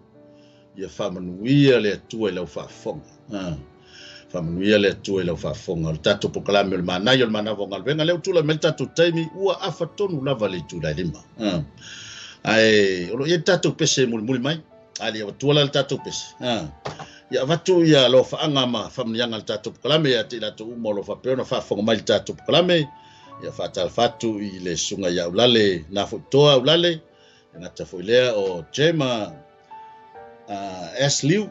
ia faamanuia le Atua i lau faafofoga. Faamanuia le Atua i lau faafofoga. O le tatou polokalame o le manai o le manava o galuega, lea ua tulai mai le tatou taimi, ua afa tonu lava le itula e 5. Ae o lo o i ai le tatou pese e mulimuli mai. Ae le avatua la le tatou pese. Ia avatu ia alofaaga ma faamanuiaga a le tatou polokalame ia te i latou uma o lo o faapea ona faafofoga mai i le tatou polokalame. Ia faatalofa atu i le susuga ia Aulale Nafoitoa Aulale, e gata foi lea o Jema S. Liu,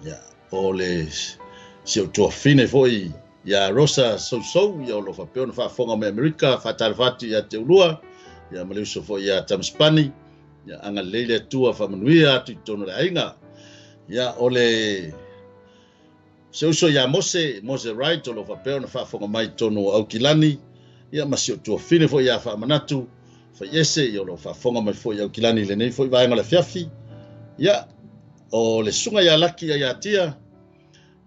ia, o le si ou tuafine foi ia Rosa Sousou, ia o lo o faapea ona faafofoga mai Amerika. Faatalofa atu ia te ulua, ia ma le uso foi ia Tamaspani. Ia agalelei le Atua, faamanuia atu i totonu o le aiga. Ia o le se uso ia Mose, Mose Wright, o lo o faapea ona faafofoga mai i totonu o Aukilani. Ia ma si ou tuafine foi ia Faamanatu Faiese, ia o lo o faafofoga mai foi i Aukilani i lenei foi vaega o le afiafi. Ia o le susuga ia Laki ia Tia,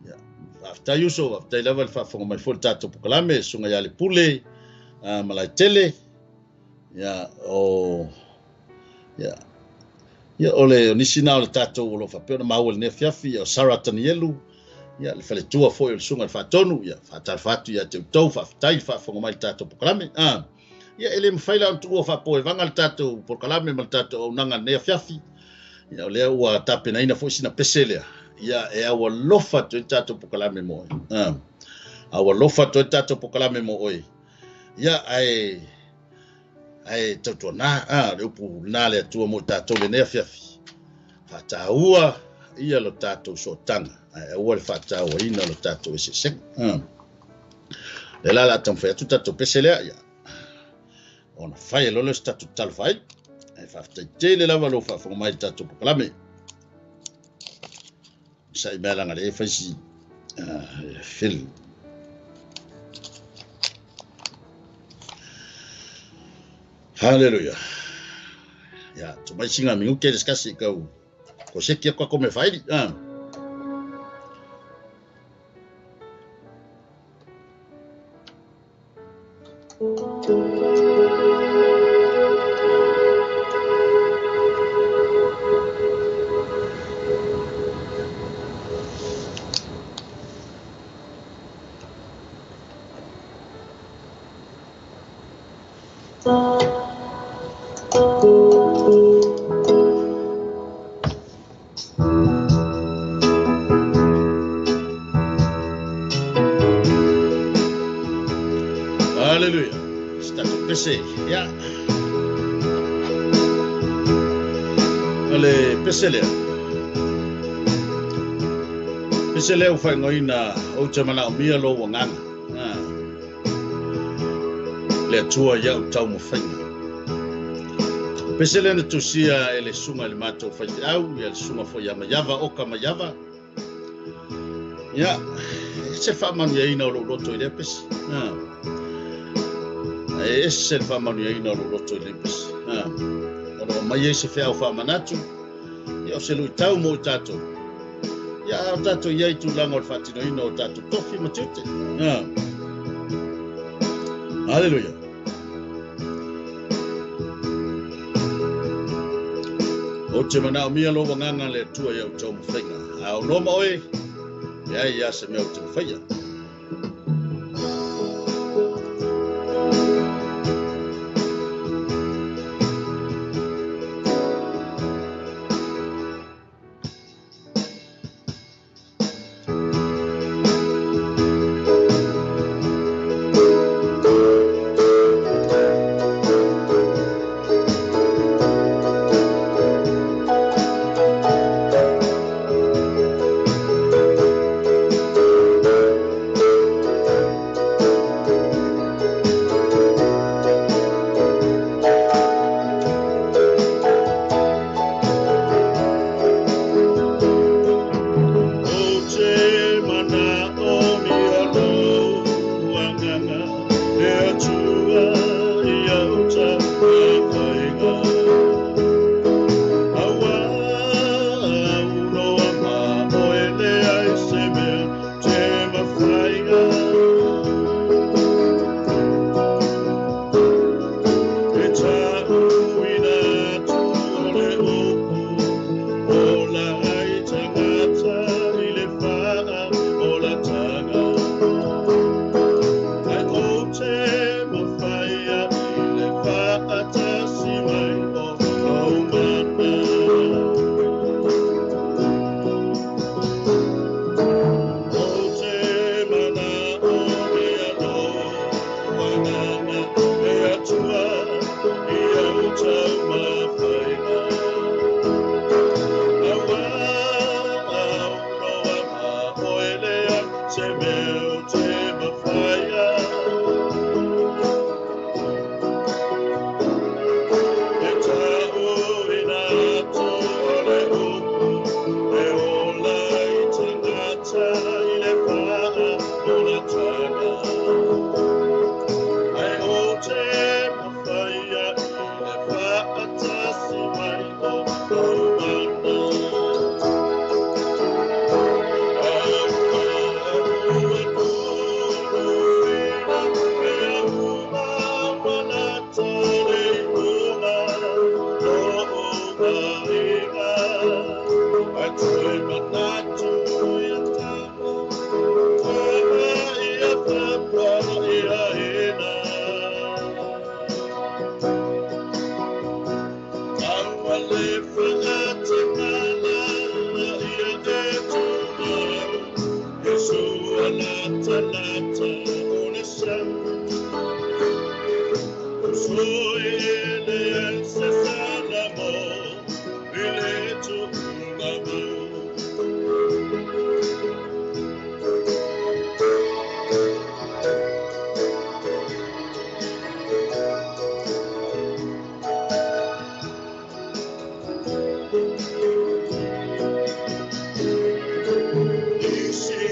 ia faafetai uso, faafetai lava le faafofoga mai foi le tatou polokalame, susuga ia Lepule Malaetele. Ia o ia ia o le nisi na o le tatou o lo o faapea ona maua i lenei afiafi, o Sarah Tanielu, ia le faletua foi o le susuga i le Faatonu. Ia faatalofa atu ia te outou, faafetai le faafofoga mai i le tatou polokalame. Ia e le mafai la ona tuua faapoevaga le tatou polokalame ma le tatou auaunaga i lenei afiafi. Ia o lea ua tapenaina foi sina pese lea. Ia e aualofa atu ai le tatou polokalame mo oe. Aualofa atu ai le tatou polokalame mo oe. Ia ae tautuana le upu lena le Atua mo i tatou lenei afiafi. Faataua ia lo tatou sootaga, ae aua le faatauaina lo tatou eseesega. Le la la taumafai atu tatou pese lea, ia ona fai e loa lea o se tatou talofa ai. Ae faafetai tele lava lou faafofoga mai i le tatou polokalame. Sa i mea laga le e fai si film. Hallelujah. Ia, tumai singa minuke le skasi kau ko seki ako ako me faili. Haleluia. Se tatou pese. Ia. O le pese lea. Pese lea ua faaigoaina ou te manaomia lou agaga. Le Atua i au taumafaiga. Pese lea na tusia e le susuga i le matou faifeau, ia le susuga foi ia Maiava, Oka Maiava. Ia, e ese le faamanuiaina o lou loto i lea pese. E ese le faamanuiaina o lou loto i lea pese. O lo o mai ai se feau faamanatu, ia o se luitau mo i tatou. Ia, a o tatou i ai tulaga o le faatinoina o tatou tofi ma tiute. Haleluia. Ou te manaomia lou agaga le Atua i au taumafaiga. A o noma oe, e ai ia se mea o te mafaia. Ou te manaomia lou agaga, le Atua i au taumafaiga. Auā aunoa ma oe leai se mea te mafaia. E ta'uina atu o le upu, ola ai tagata i le faaolataga. Ae ou te mafaia i le faatasi mai o lou mana. Ou te manaomia lou agaga, le Atua i au taumafaiga. Auā aunoa ma oe leai se mea o te mafaia. E ta'uina atu o le upu, e ola ai tagata i le faaolataga. Ae ou te mafaia i le faatasi mai o lou mana. Auā ua tuluina mea uma ua lata le iuga lo'u aiga. Ae toe manatu ia tama, tama ia fapaiaina. Aua le faatamala ia e tumau, Iesu alatalata o le sau. Usoi ele se salamo i le tuugamau. Isi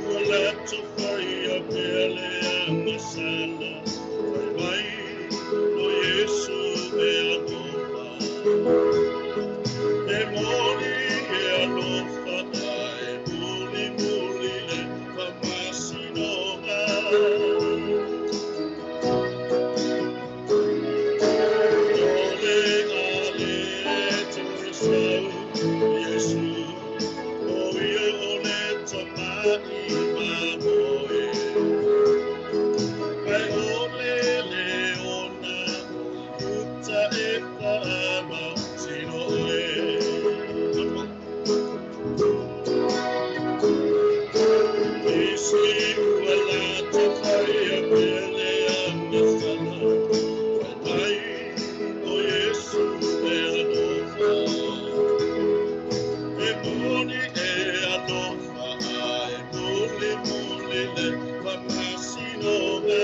ua latou faia pea le agasala, fai mai o Iesu e alofa. E moni e alofa ae mulimuli le faamasinoga. O le a le toe sau Iesu, o ia o le tama'i mamoe. Ae o le leona o i uta e faamasino ai. Isi ua latou faia pea le le faamasinoga.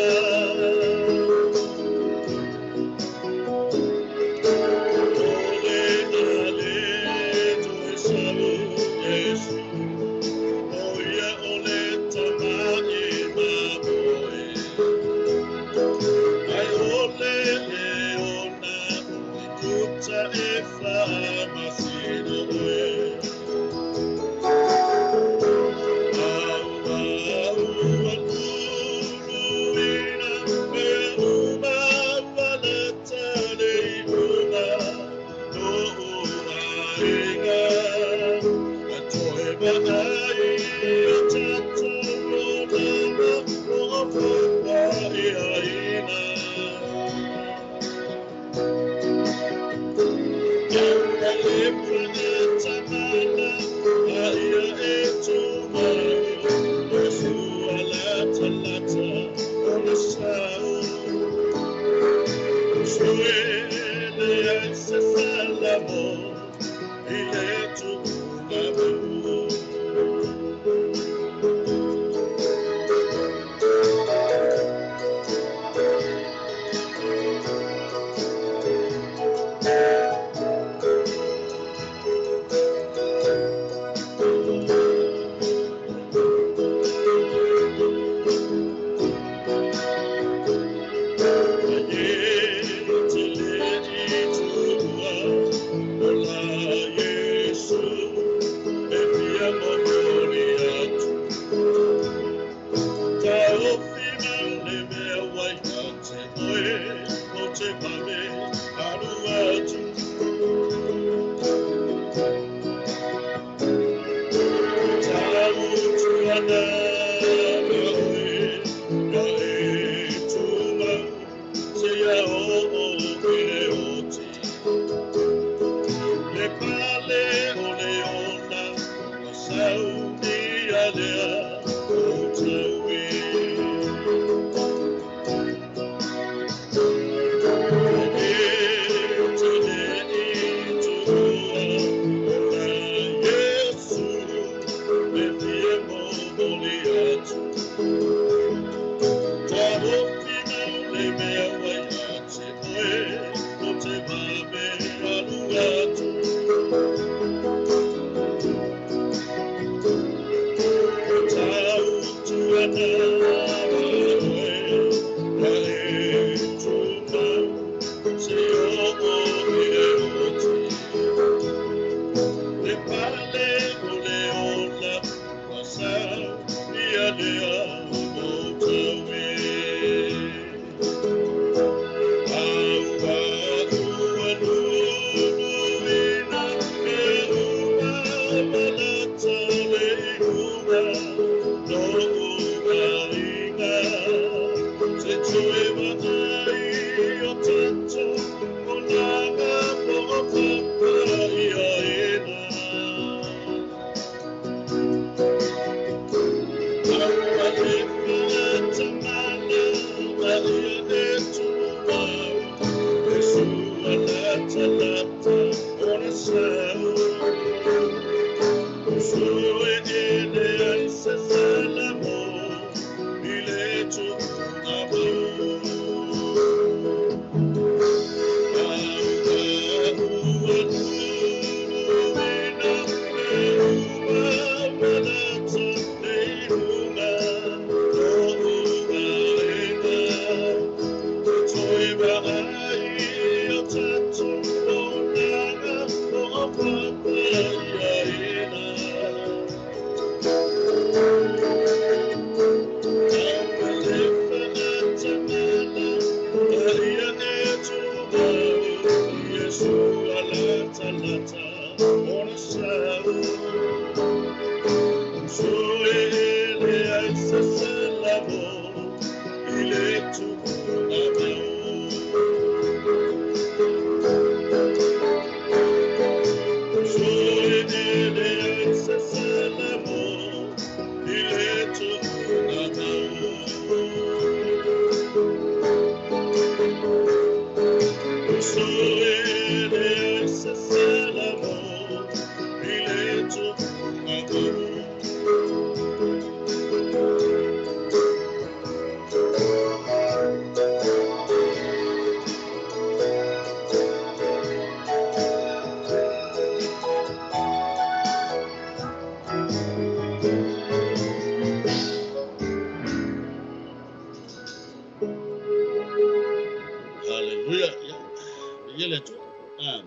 le Atua.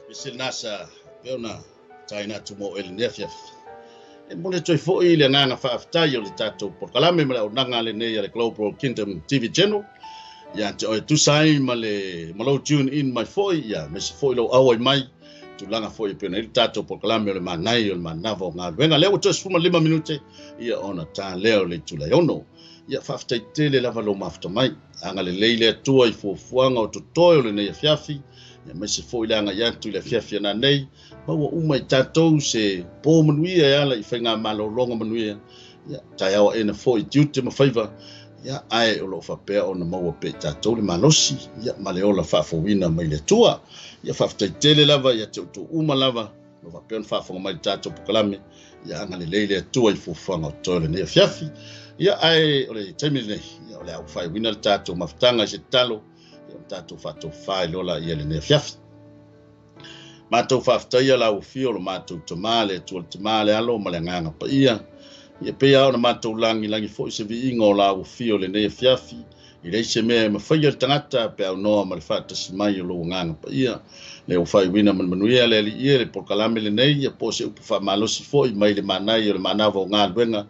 Pese lena sa pei ona taina atu mo oe i lenei afiafi. E momoli atu ai foi le agaga faafetai o le tatou polokalame ma le auaunaga lenei a le Global Kingdom TV Channel ia te oe tusa ai ma le ma lou tune in mai foi ia aemaise foi lou auai mai tulaga foi e pei ona i ai le tatou polokalame o le Manaia o le Manava o Galuega. Lea ua toe 15 minute ia ona ta lea o le itula e 6. Ia faafetai tele lava lou mafuta mai. Agalelei le Atua i fuafuaga o totoe o lenei afiafi, aemaise foi le agai atu i le afiafi a nanei, maua uma i tatou se po manuia e ala i faigamalologa manuia, ia taeao aena foi i tiute ma faiva, ia ae o lo o faapea ona maua pea i tatou le malosi, ia ma le ola faafouina mai le Atua. Ia faafetai tele lava ia te outou uma lava, o lo o faapea ona faafofoga mai i le tatou polokalame, ia agalelei le Atua i fuafuaga o totoe o lenei afiafi. Ia ae o le taimi lenei, ia o le a ua faaiuina le tatou mafutaga i se tatalo, ia ona tatou faatofa ai loa laia i lenei afiafi. Matou faafetaia lau afio o lo matou Tama, le Atua le Tama, le Alo ma le Agaga Paia. Ia pei lava ona matou lagilagi foi se viiga o lau afio i lenei afiafi, e leai se mea e mafaia le tagata pe aunoa ma le faatasi mai o lou Agaga Paia. Lea ua faaiuina ma le manuia le Alii e le polokalame lenei, ia po o se upu faamalosi foi mai le manaia o le manava o galuega,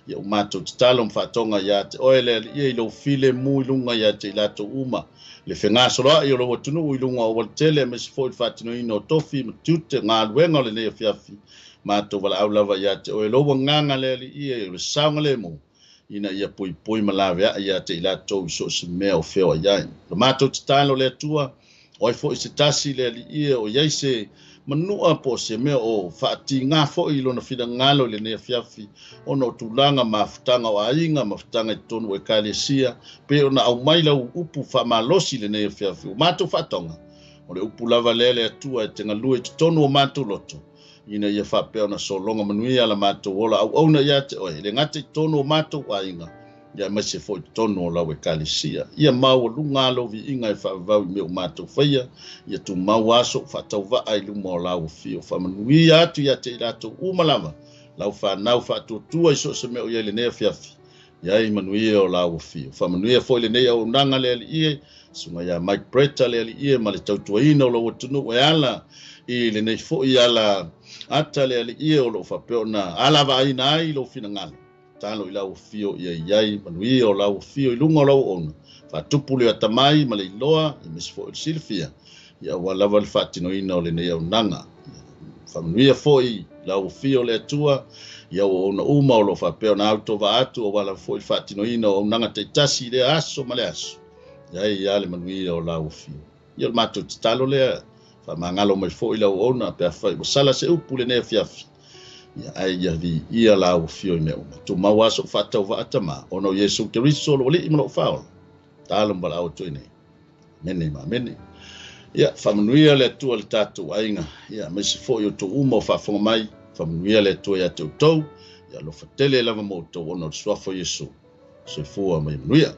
ia ua matou tatalo ma faatoga ia te oe le Alii e i lou filemu i luga ia te i latou uma, le fegasoloai o lou atunuu i luga o aualatele, aemaise foi le faatinoina o tofi ma tiute galuega o lenei afiafi. Matou valaau lava ia te oe lou agaga le Alii e o le saogalemu, ina ia poipoi ma laveai ia te i latou i so o se mea o feoai ai. O le matou tatalo le Atua, o ai foi se tasi le Alii e o i ai se manua po o se mea o faatiga foi i lona finagalo i lenei afiafi, ona o tulaga mafutaga o aiga, mafutaga i totonu o ekalesia, pe ona aumai lau upu faamalosi i lenei afiafi. O matou faatoga, o le upu lava lea le Atua e te galue i totonu o matou loto, ina ia faapea ona sologa manuia la matou ola auauna ia te oe, e le gata i totonu o matou aiga, ia aemaise foi i totonu o lau ekalesia. Ia maualuga lou viiga e faavavau i mea o matou faia, ia tumau aso o faatauvaa i luma o lau afio. Faamanuia atu ia te i latou uma lava, lau fanau faatuatua i so o se mea o i ai lenei afiafi, ia ai manuia o lau afio. Faamanuia foi lenei auaunaga le Alii e, susuga ia Mike Bretta le Alii e, ma le tautuaina o lou atunuu e ala i lenei foi ala ata le Alii e o lo o faapea ona alavaaina ai lou finagalo. Talo i lau afio ia i ai manuia o lau afio i luga o lau auauna. Faatupu le atamai ma le iloa, aemaise foi o le silafia, ia aua lava le faatinoina o lenei auaunaga. Faamanuia foi lau afio le Atua i auauna uma o lo o faapea ona autovaa atu aua lava foi le faatinoina o auaunaga taitasi i lea aso ma le aso. Ia ai ia le manuia o lau afio. Ia o le matou tatalo lea, faamagalo mai foi lau auauna pe afai ua sala se upu lenei afiafi. Ia ai ia viia lau afio i mea uma. Tumau aso o faatauvaa Tama, ona o Iesu Keriso lo Alii ma lou Faaola. Talo ma valaau atu ai nei. Amene ma amene. Ia, faamanuia le Atua i le tatou aiga, ia, aemaise foi outou uma o faafofoga mai, faamanuia le Atua ia te outou, ia alofa tele lava mo outou ona o le suafa o Iesu. Soifua ma ia manuia.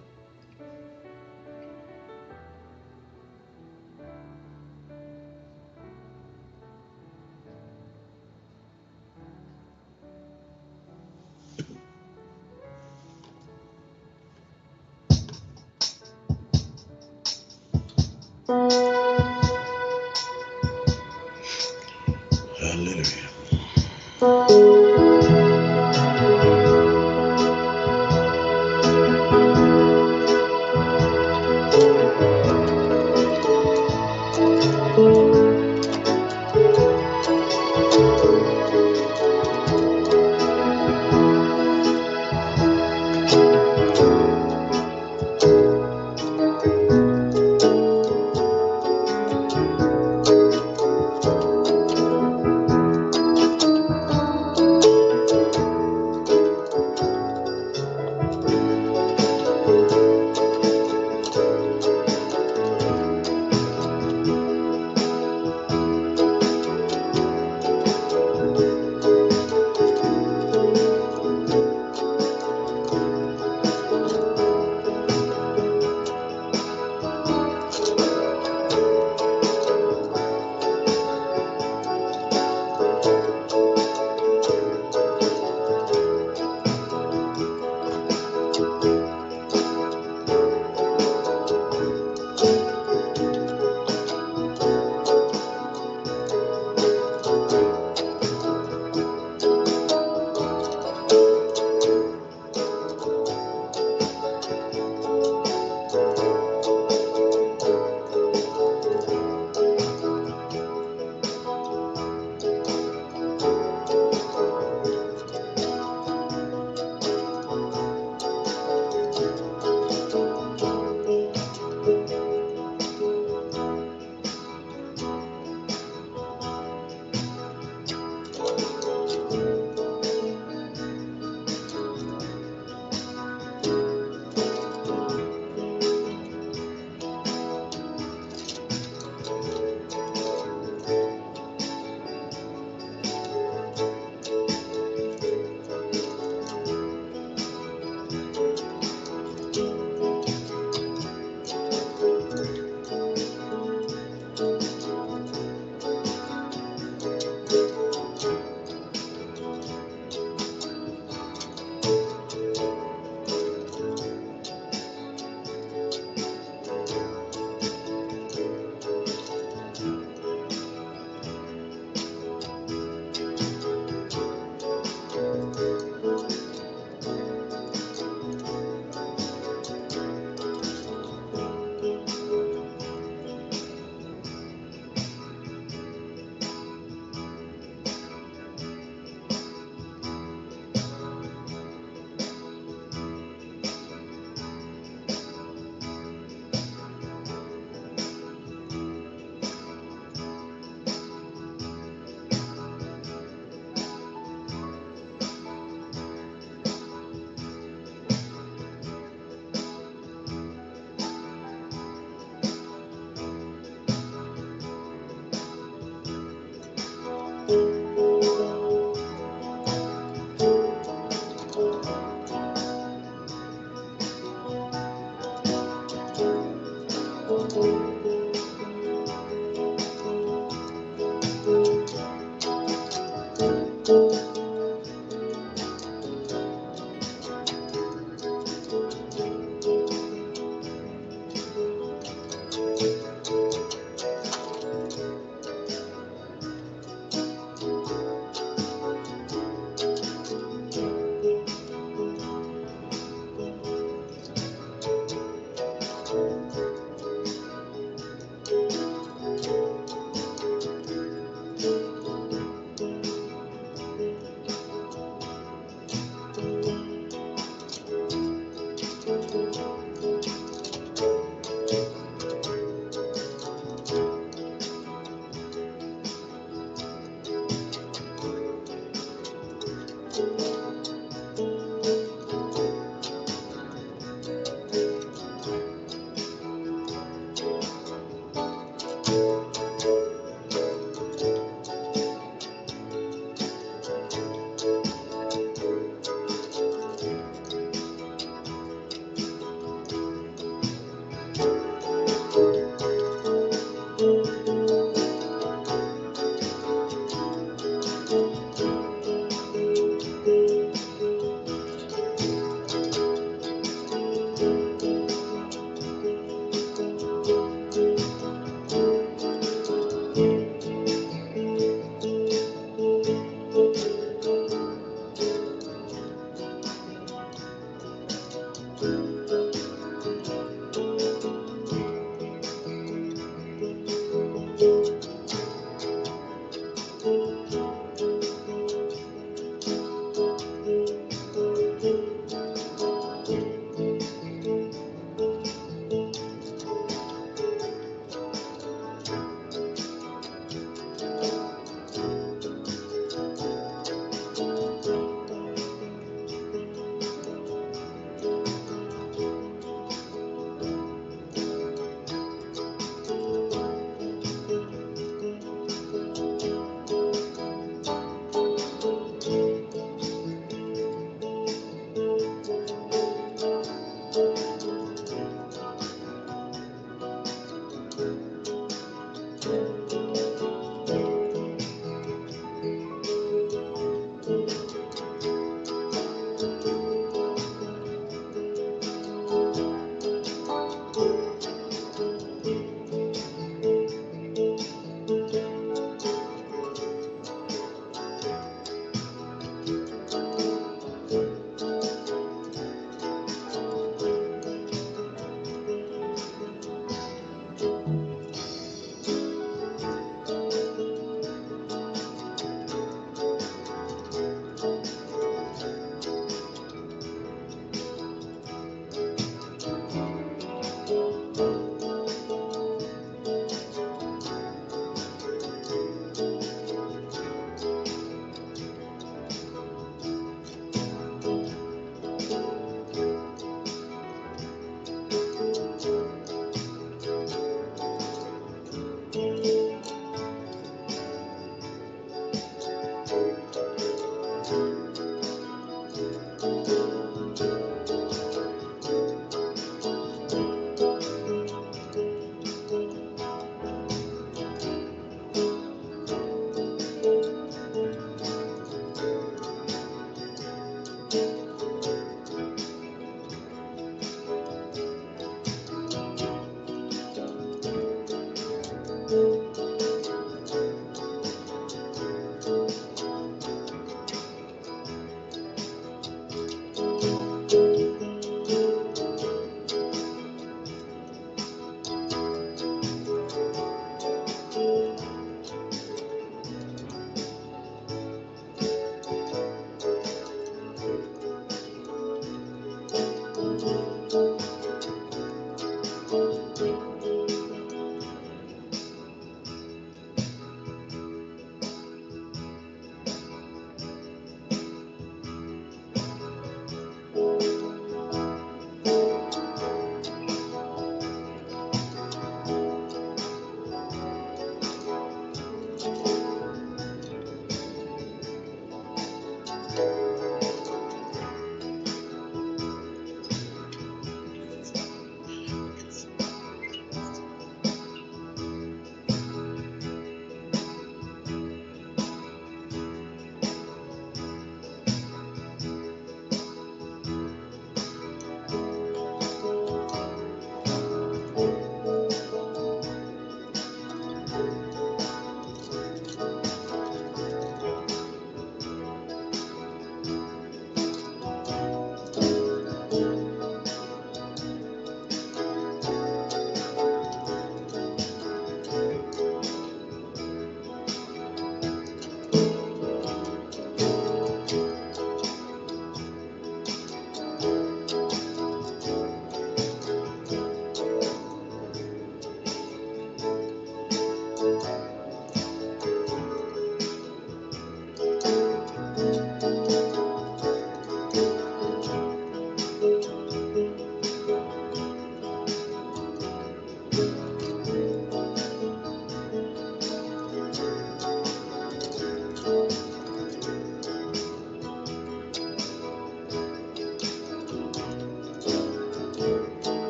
Hallelujah.